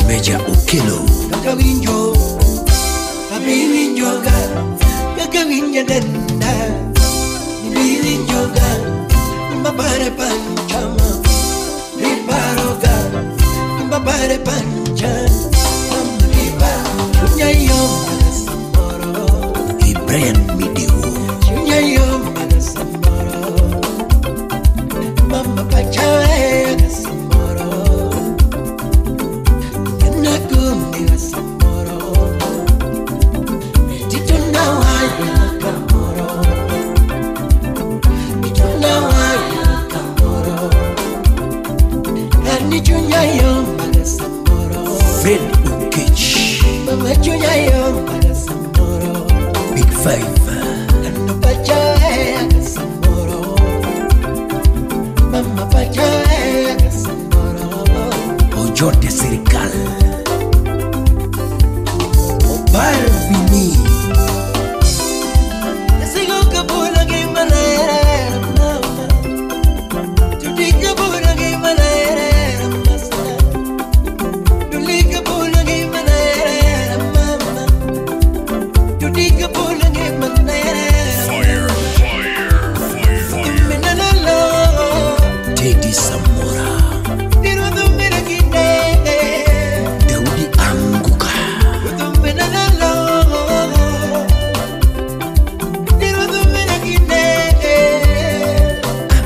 Major Okelo Kakawinjo Abiwinjoga Kakawinja denda Ibiwinjoga Mbabare panchama Bibaroga Mbabare pancha Mamiba Chunyayo Samoro Ibrahim Midiwo Chunyayo Samoro Mama pacha Samoro Fred Ukech Big Five Ojote Serikal Obar Vini Fire, fire, fire, fire. Teddy Samora Daudi Anguka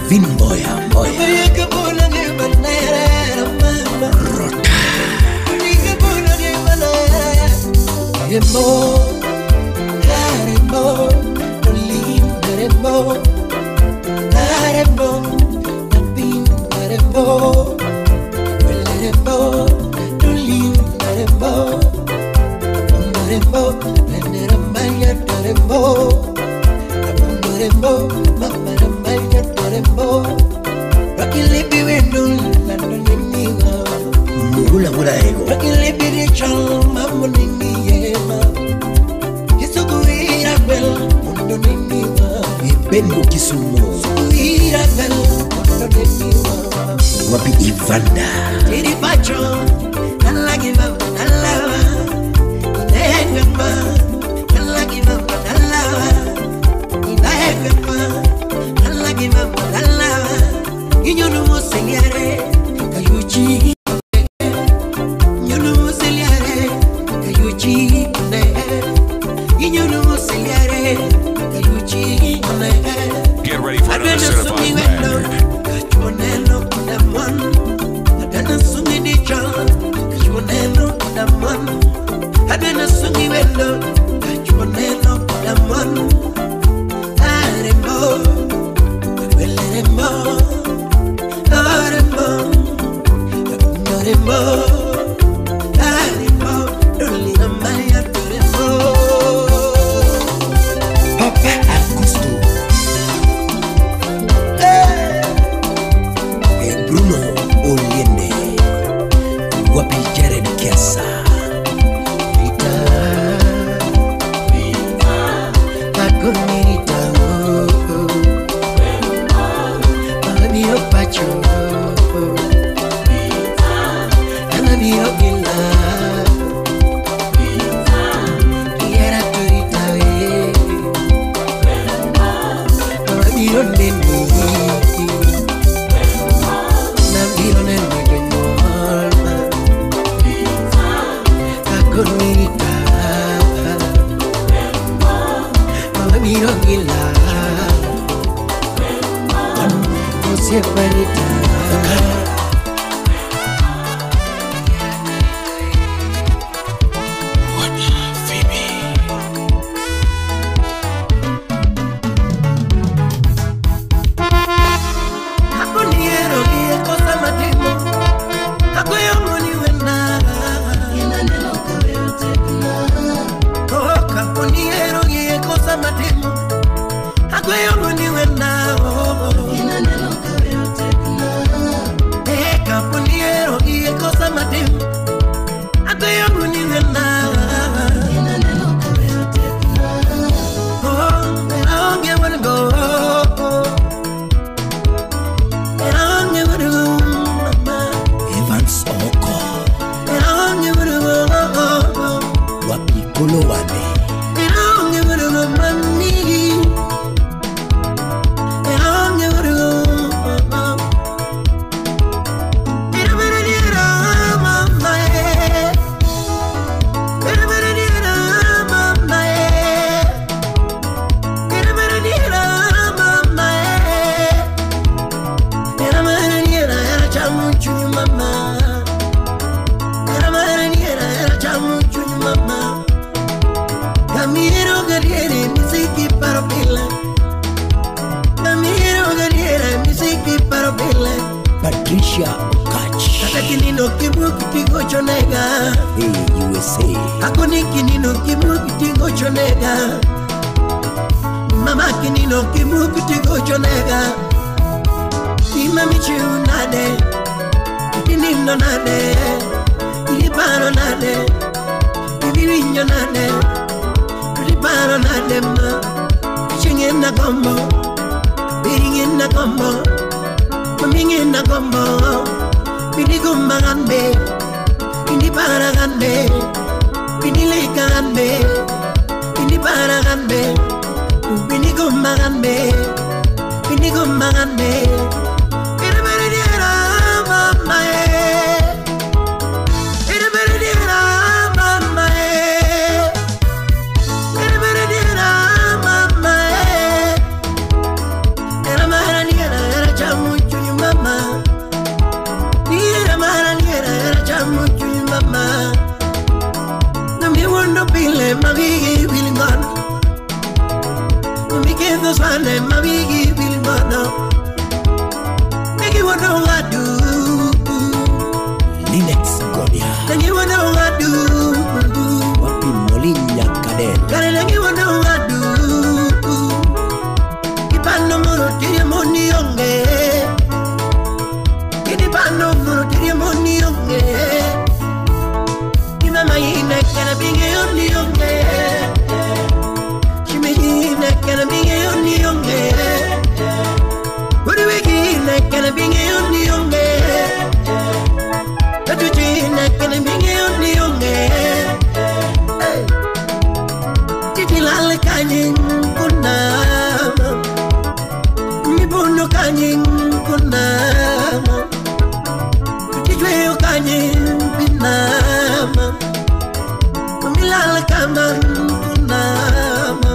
Avin Mboya Mboya Rota Mugula Gula Ego Ibengo Kisumu Wapi Ivanda Get ready for another certified banger. Osiepanita. Patricia Okach. Kinino kibuki chonega. Hey, USA. Hakuni kinino kibuki chonega. Mama kinino kibuki chonega. Ima michu nade. Kinino nade. Iliparo nade. Ibiwinyo nade. Iliparo nade ma. Chingena kombo. Biringena kombo. Mingina kombo. Binigumbagambe, biniparagambe, binilekambe, biniparagambe, binigumbagambe, binigumbagambe. Iraberediera mama e, iraberediera mama e, iraberediera mama e. Era era chamuchu mama. Mama, no me wonder pile, ma bigi bilingana. No me quedo sane, ma bigi bilingana. Me give what I do. Linex Godia. Then you want to do. Wapi Molina Kadel. Kare you want to do. Ipano moro tiri moni onge. Ipano moro tiri moni onge. Mama ina kana binge oni onge. Shimi ina kana binge oni onge. Uruwegi ina kana binge oni onge. Tatuji ina kana binge oni onge. Titi lal kanyin kuna. Mibuno kanyin kuna. Tijweo kanyin pina. Milal kama kunama,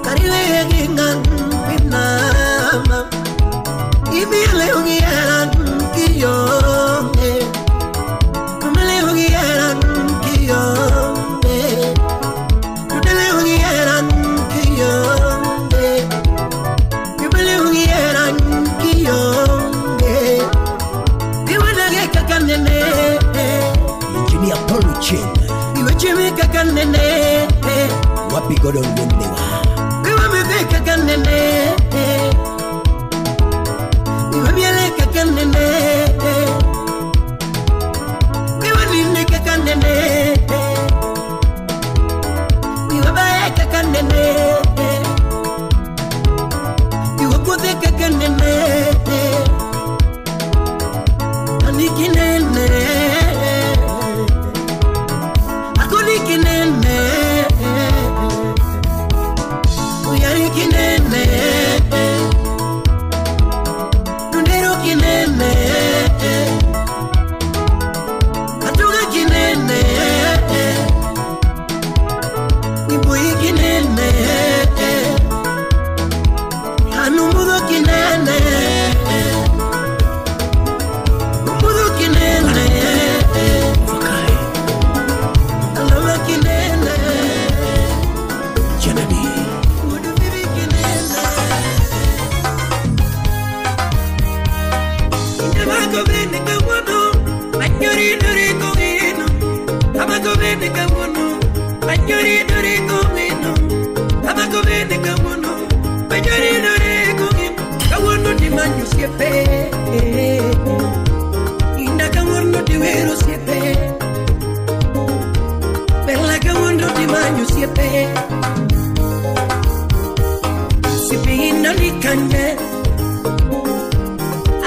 kariwe gingan pinama, imile ungiran kiyonge, imile ungiran kiyonge, imile ungiran kiyonge, imile ungiran kiyonge, iwanage kakanene. Engineer Paul Chen. Iwe kakanene. Wapi Godon Wendewa. Iwe mbe kakanene. Iwe miele kakanene. Iwe nini kakanene. Iwe bae kakanene. Iwe kuthe kakanene. Anikinene. Kinene, uyari kinene, nundero kinene, atuga kinene. Bejori dore kongino Amako bende kawono Bejori dore kongino Kawono di manyo siepe Inda kawono di wero siepe Bella kawono di manyo siepe Siepe inda likanye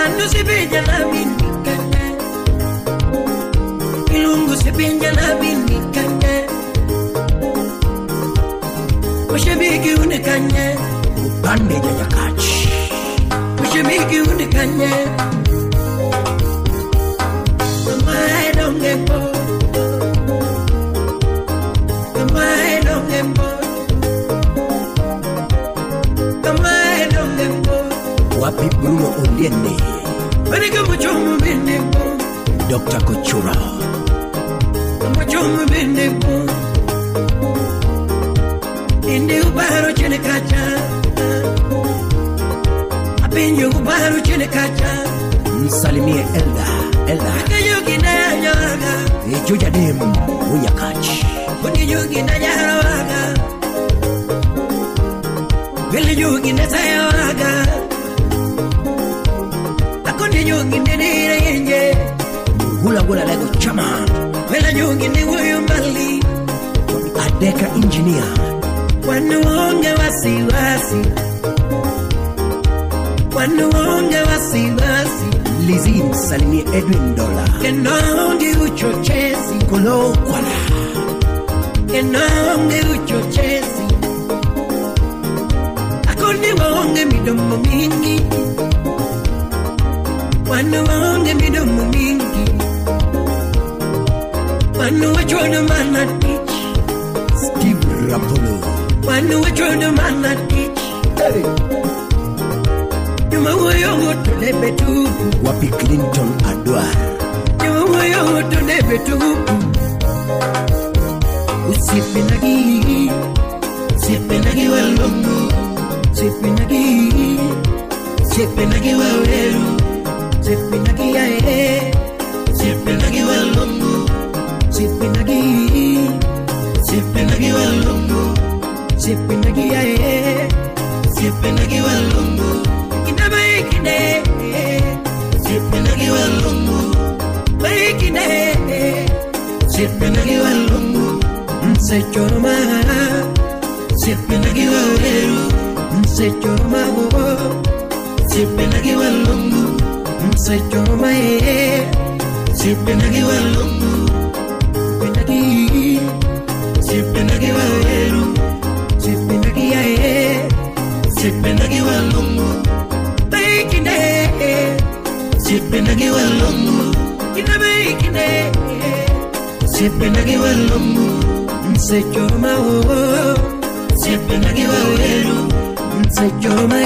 Ando siepe jalabi nikanye Ilungu siepe jalabi nikanye Ushabiki unikanye Upande Nyakachi Ushabiki unikanye Mama dongepo Mama dongepo Mama dongepo Wapi Bruno Oliende Barika muchomu bendepo Dr. Kochura Muchomu bendepo Inde ubaro chene kacha Apenyo ubaro chene kacha Msalimie Elda Elda Yugi na nyaga Ejoja dem Unyakachi Kundi yugi na nyaga Wili yugi na sayaga Akundi yugi na nire yenye Hula gula lego chama Wila yugi ni wuyu mbali Adeka engineer Wanuonge wasiwasi Wanuonge wasiwasi Lizzie msalimie Edwin Dola Kenonge uchochezi Kolo kwala Kenonge uchochezi Akoni waonge midomo mingi Wanuonge midomo mingi Wanu wachono mana teach Steve Rapolo Wanu wachono mana teach Hey Nyuma woyo tolebe tupu Wapi Clinton Adwar Nyuma woyo tolebe tupu Usipinagi Sipinagi walongo Sipinagi Sipinagi waweru Sipinagi yae Sipinagi walongo Sipinagi Sipinagi walongo Sipinagi yae Sipinagi walongo Kine Sipinagi walongo Kine Sipinagi walongo Mse choroma Sipinagi waweru Mse choroma Sipinagi walongo Mse choroma Sipinagi walongo Sipinagi Sipinagi waweru Sipinagi yae Sipinagi walongo Kine Sipinagi walongo Kine kine Sipinagi walongo Mse choroma Sipinagi waweru Mse choroma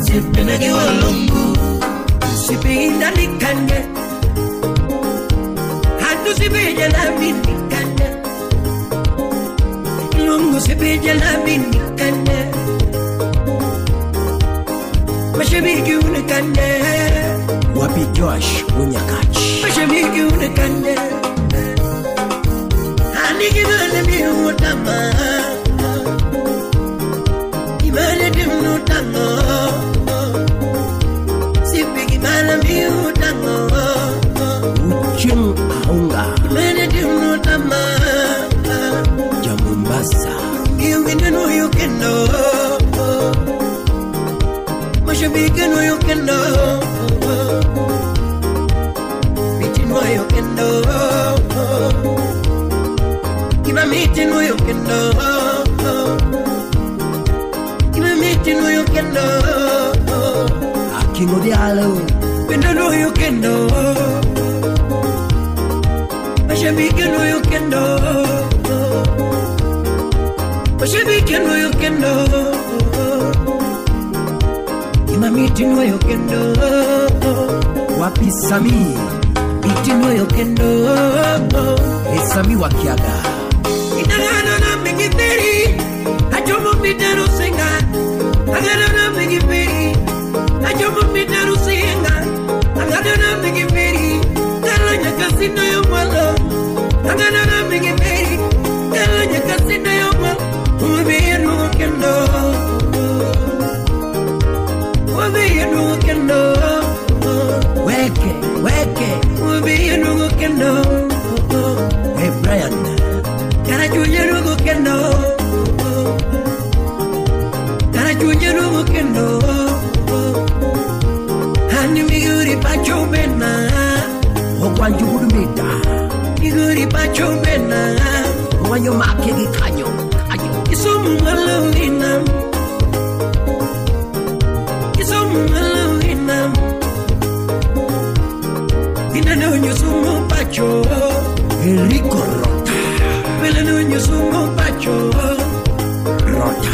Sipinagi walongo Sipinda likanye Hadu sipija la minikanye Ilungu sipija la minikanye Mashabiki unikanye Wapi Josh Unyakachi Mashabiki unikanye Anigimane miutama Imane dimnutamo Sipigi mana miutamo Ucheng Aunga Imane dimnutama Ja Mombasa Miwinenu yukendo Mashabiki no yukendo Miti no yukendo Iba miti no yukendo Iba miti no yukendo Akingo dialo Pendo no yukendo Mashabiki no yukendo Mashabiki no yukendo Miti nueyo kendo Wapi Sami Miti nueyo kendo Sami wakiaga Inagano na migiperi Achomo mitaru singa Agano na migiperi Achomo mitaru singa Agano na migiperi Kalo nyakasino yo mwalo Agano na migiperi Kalo duogo kendo. Kara chunya duogo kendo. Ani miguri pacho bena. Okwanjo wuod Mida. Miguri pacho bena. Owanyo make gi kanyo kanyo. Kisumu malo inam. Kisumu malo inam. Inano nyusumu pacho. Enrico Rota. Melano nyusumu pacho. Rota.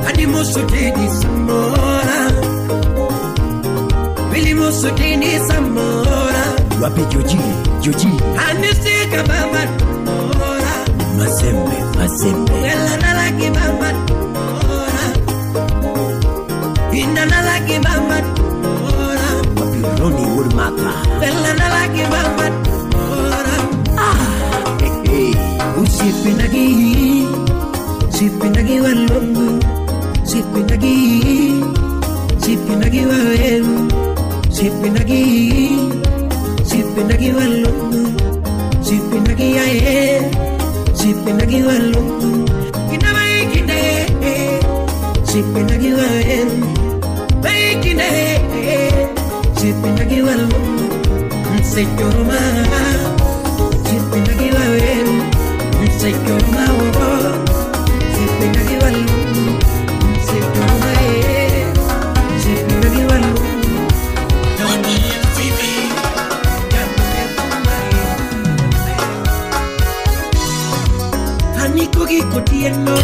Animoso teni samora. Vilimoso teni samora. Wapi Joji, Joji. Anisika baba mora. Mazembe, Mazembe. Ela ki baba mora. Inana ki baba mora. Wapi Roni wuod Maka. Ela ki baba mora. Ah, hey, hey. Usipinagi, sipinagi walongo. Sipinagi, sipinagi waweru. Sipinagi, sipinagi walongo. Sipinagi ae, sipinagi walongo. Kinamai kine, sipinagi waweru. Mai kine, sipinagi walongo. Nseyoroma, sipinagi waweru. Nseyoroma oh, sipinagi walongo. Nseyoroma eh, sipinagi walongo. Kogi kotieno,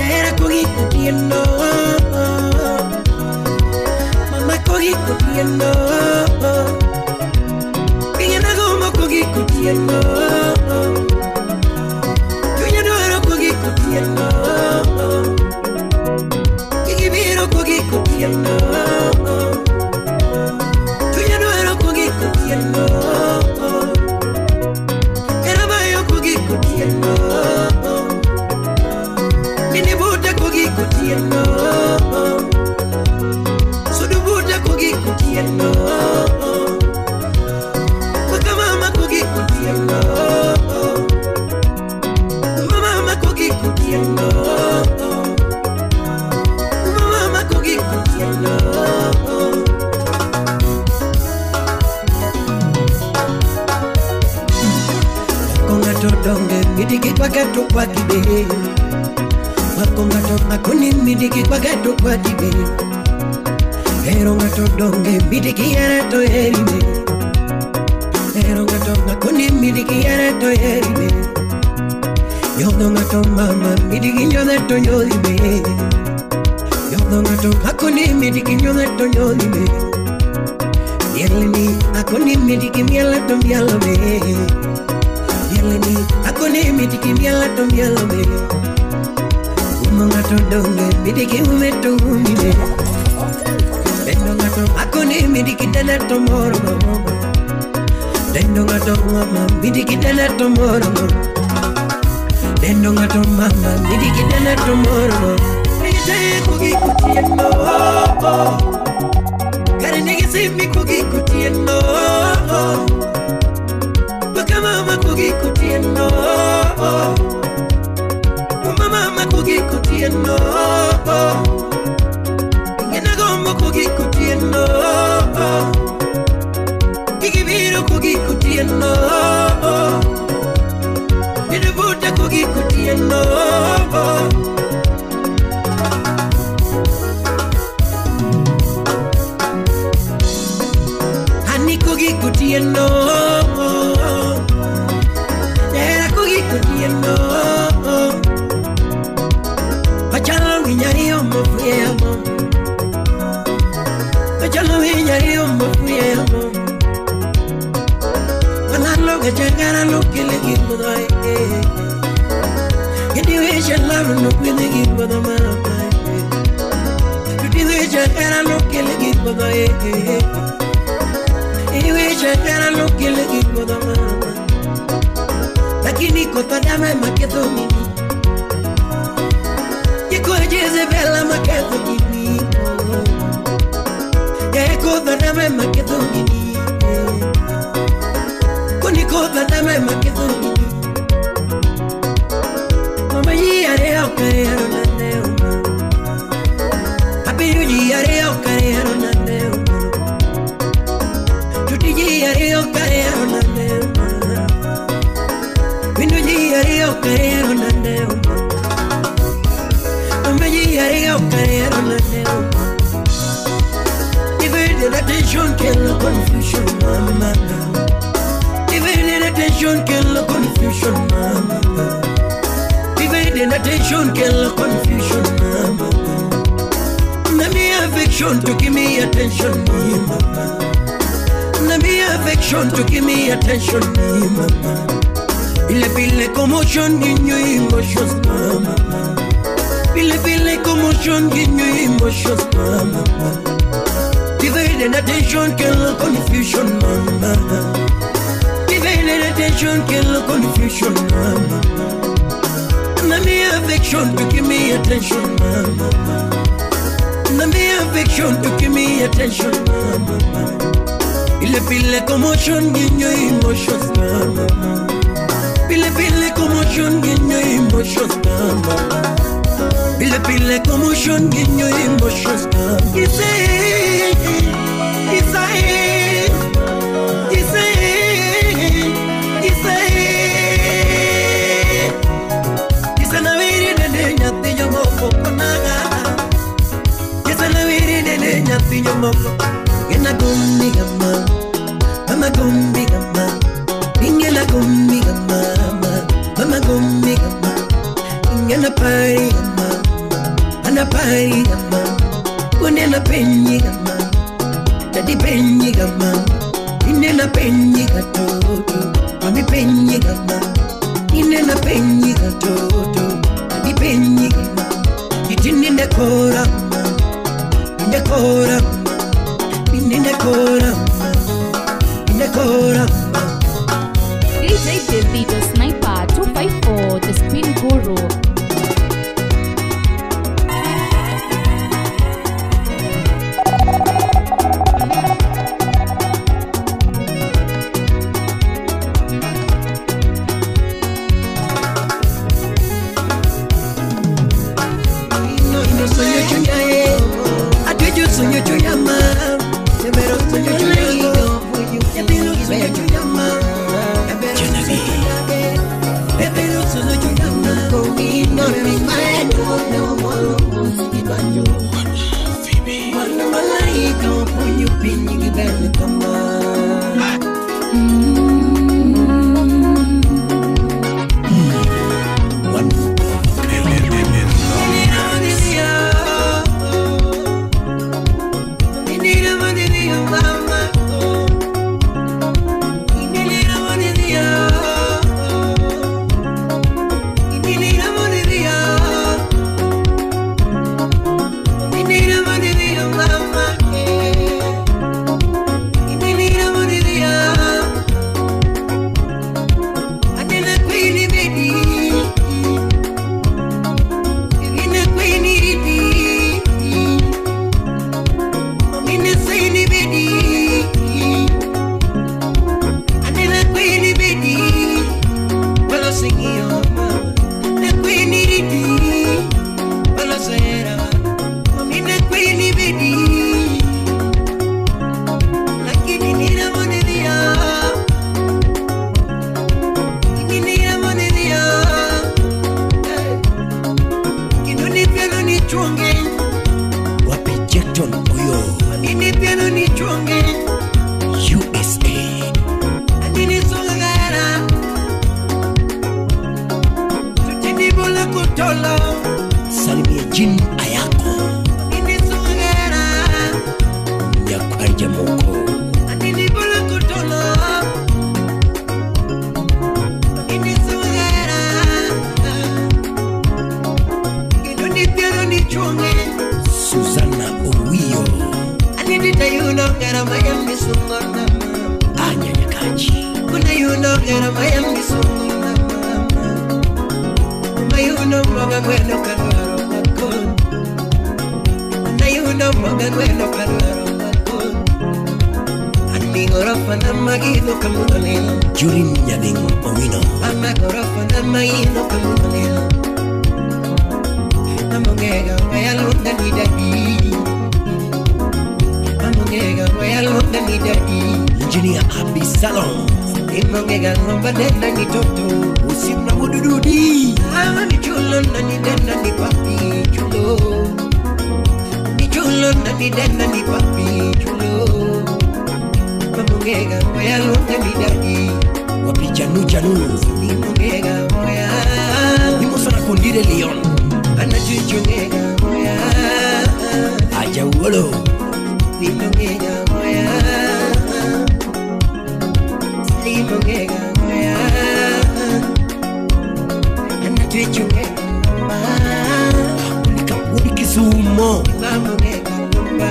era kogi kotieno, mama kogi kotieno, piñana gomo kogi kotieno, chunya dwaro kogi kotieno, kigibiro kogi kotieno, chunya dwaro kogi kotieno. Kotieno, nini buda kogi kotieno, sudu buda kogi kotieno, waka mama kogi kotieno, mama kogi kotieno, mama kogi kotieno. Donge midiki kwa gato kwa kibe. Wakonga to makoni midiki kwa gato kwa kibe. Ero ngato donge midiki yere to erime. Ero ngato makoni midiki yere to erime. Yodo ngato mama midiki nyode to nyodime. Yodo ngato makoni midiki nyode to nyodime. Mieleni akoni midiki miela to mielo me. Mieleni akoni midiki miela to mielo me. Umo ngato donge midiki ume to umime. Dendo ngato akoni midiki dana to moro. Dendo ngato mama midiki dana to moro. Dendo ngato mama midiki dana to moro. Nige kogi kutieno. Kare nige simi kogi kutieno. Paka mama kogi kutieno. Mama mama kogi kutieno. Ngena gombo kogi kutieno. Kigibiro kogi kutieno. Nidubuta kogi kutieno. Ani kogi kutieno. Era kogi kutieno. Pachalo nginyari omo fuyemo. Pachalo nginyari omo fuyemo. Manalo gachangara lo kele gimodai. Gidi weche love no kwene gimodo mama. Gidi weche kara lo kele gimodai. Gidi weche kara lo kele gimodo mama. Lakini kota dame maketho mimi. Yeko Jezebel maketho mimi. Yeko dame maketho mimi. Koni kota dame maketho mimi. okahero nande Mama ji ariyo okahero nande. Divided attention kill confusion, mama. Divided attention kill confusion, mama. Divided attention kill confusion, mama. Nami affection to give me attention, mama. Nami affection to give me attention, mama. Pile pile commotion in your emotions, mama. Pile pile commotion in your emotions, mama. Divided attention kill confusion, mama. Divided attention kill confusion, mama. Nami affection to give me attention, mama. Nami affection to give me attention, mama. Pile pile commotion in your emotions, mama. Pile pile commotion in your emotions, mama. Pile pile commotion in your emotions, mama. Isai, Isai, Isai, Isai. Isanawiri nene nyathi jomoko konaga. Isanawiri nene nyathi jomoko. Ngena gombi gama, mama gombi gama. Ingena gombi gama, mama gombi gama. Ingena pari gama, ana pari gama. Unena penyi gama, daddy penyi gama. Inena penyi gatoto, mami penyi gama. Inena penyi gatoto, daddy penyi gama. Itininde kora, inde kora, inde kora, inde kora. DJ Devi the Sniper 254, the Spin Guru. Engineer Abi Salon. Rudi. Ama michulo na ni dena ni papi chulo. Michulo na ni dena ni papi chulo. Mamongega moya longa ni dadi. Wapi chanu chanu. Nimongega moya. Nimosana kondire Leon. Anachuchongega moya. Aja uolo. Nimongega moya. Nimongega moya. Anachuchongega mama. Uli Kisumo. Mamongega mama.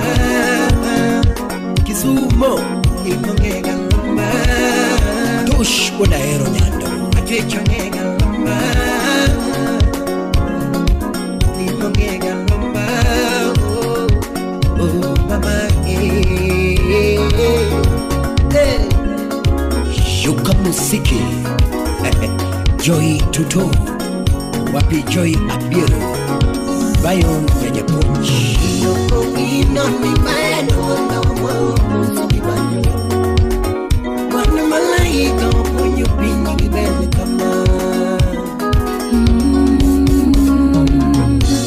Kisumo. Nimongega mama. Tosh wadaero nyando. Anachuchongega mama. Nimongega mama. Oh, oh mama eh. Eh. Shuka musiki. Joy Tuto. Wapi Joy Abiero. Bayon ya Japonch. Ino mi mano na mwa Wana malaika waponyo pinyi gibele kama.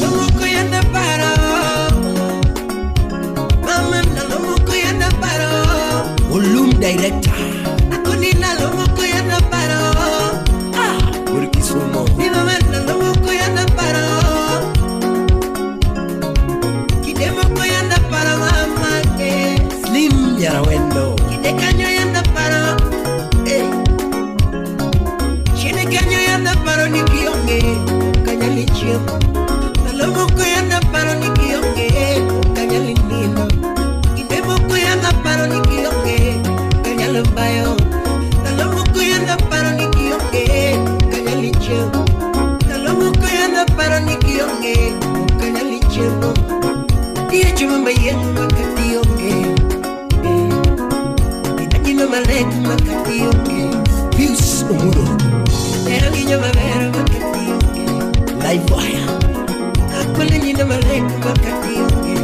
Lomoko yanda paro. Mama na lomoko yanda paro. Olum director. Akonina lomoko yanda paro. Ah, Kisumo. Mi mama na lomoko yanda paro. Kidemoko yanda paro mama eh. Slim Yarawendo. Kidekanyo yanda paro. Eh. Chinekanyo yanda paro ni kionge. Kanyali chiemo. Na lomoko yanda paro ni kionge. Kanyali nino. Kidemoko yanda paro ni kionge. Kanyali bayo. Na lomoko yanda paro ni kionge. Kanyali chiemo. Na lomoko yanda paro ni kionge. Kanyali chiemo. Diye chuma mayengo makati onge. Inajino malek makati onge. Pius Omuro. Pero guiño mabero makati onge. Live wire. Akule nyino malek makati onge.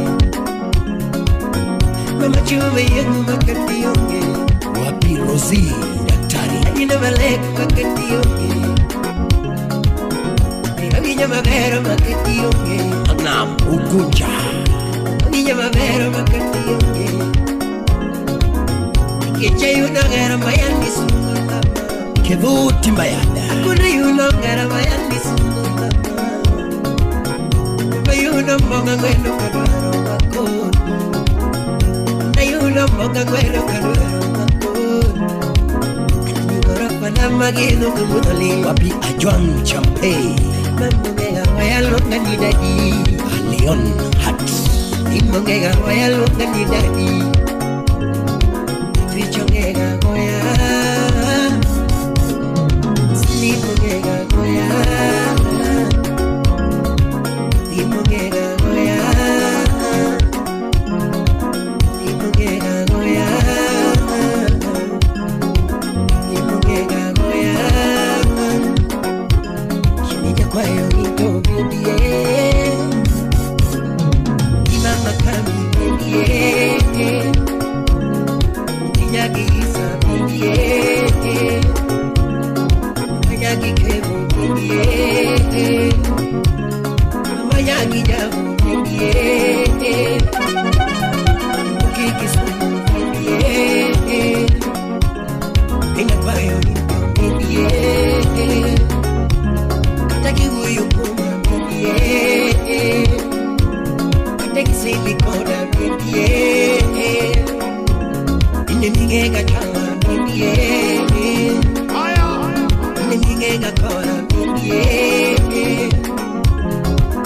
Mama chuma mayengo makati onge. Wapi Rosie daktari. Nyino malek makati onge. Pero guiño mabero makati onge. Anam Ugunja. Niña mabero makati onge. Kicha yuno ngera mayani sungo mama. Kevo Timbayada. Akuna yuno ngera mayani sungo mama. Bayuno monga ngweno kadwaro makon. Na yuno monga ngweno kadwaro makon. Anigora pana mageno kumutoli. Wapi Ajwang Champe. Mamongega wayalonga ni dadi. Leon Hat. Imongega wayalonga ni dadi. Trichongega goya. Slimongega goya. Imongega goya. Imongega goya. Imongega goya. Shinija kwayo into bidie. Imama kami bidie. Nyagi isa bidie. Nyagi kevo bidie. Nyagi javu bidie. Kikisumu bidie. Ina kwayo into bidie. Kataki huyu kuma bidie. Kataki silikoda bidie. Nimingega chama bidie. Nimingega kora bidie.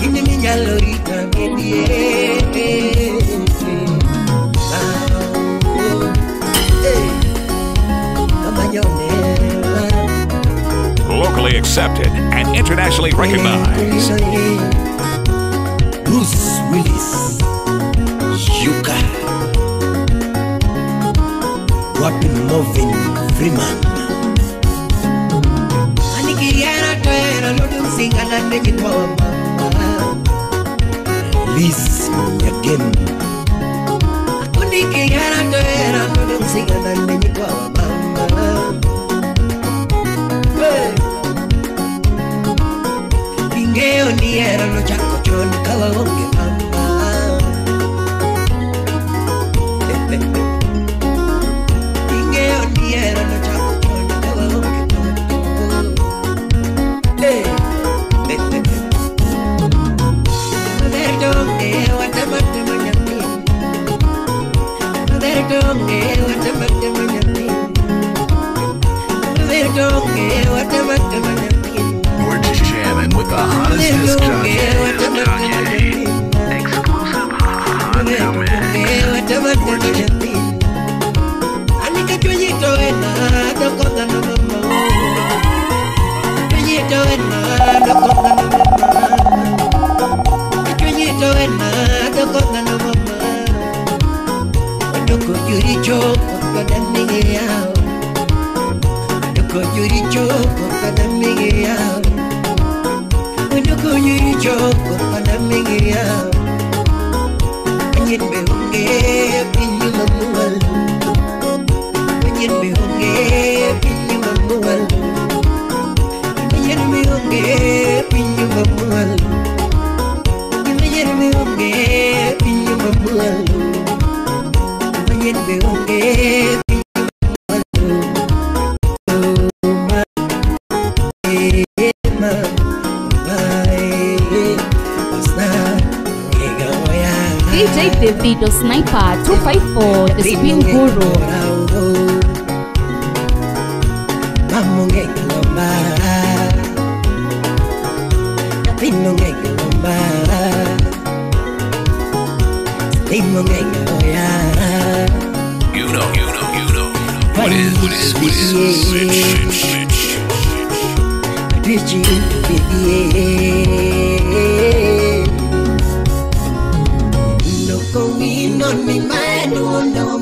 Niminyalorita bidie. Locally accepted and internationally recognized. Bruce Willis. Yuka. Wapi Marvin Freeman. Anikiriara toera lodum singana nejikwa mama. Liz Nyagem. Anikiriara toera lodum singana nejikwa mama. Hey. Ing'eyo ni hera nochako chon ka waonge mama. Ing'eyo ni hera nochako chon ka waonge toto. Maber donge watematema nyathi. Maber donge watematema nyathi. Maber donge watematema nyathi. You're jamming with the hottest disc jockey. Exclusive hot mix. DJ Davido Sniper 254, the Spin Guru. You know. What is, No, mi mano, no,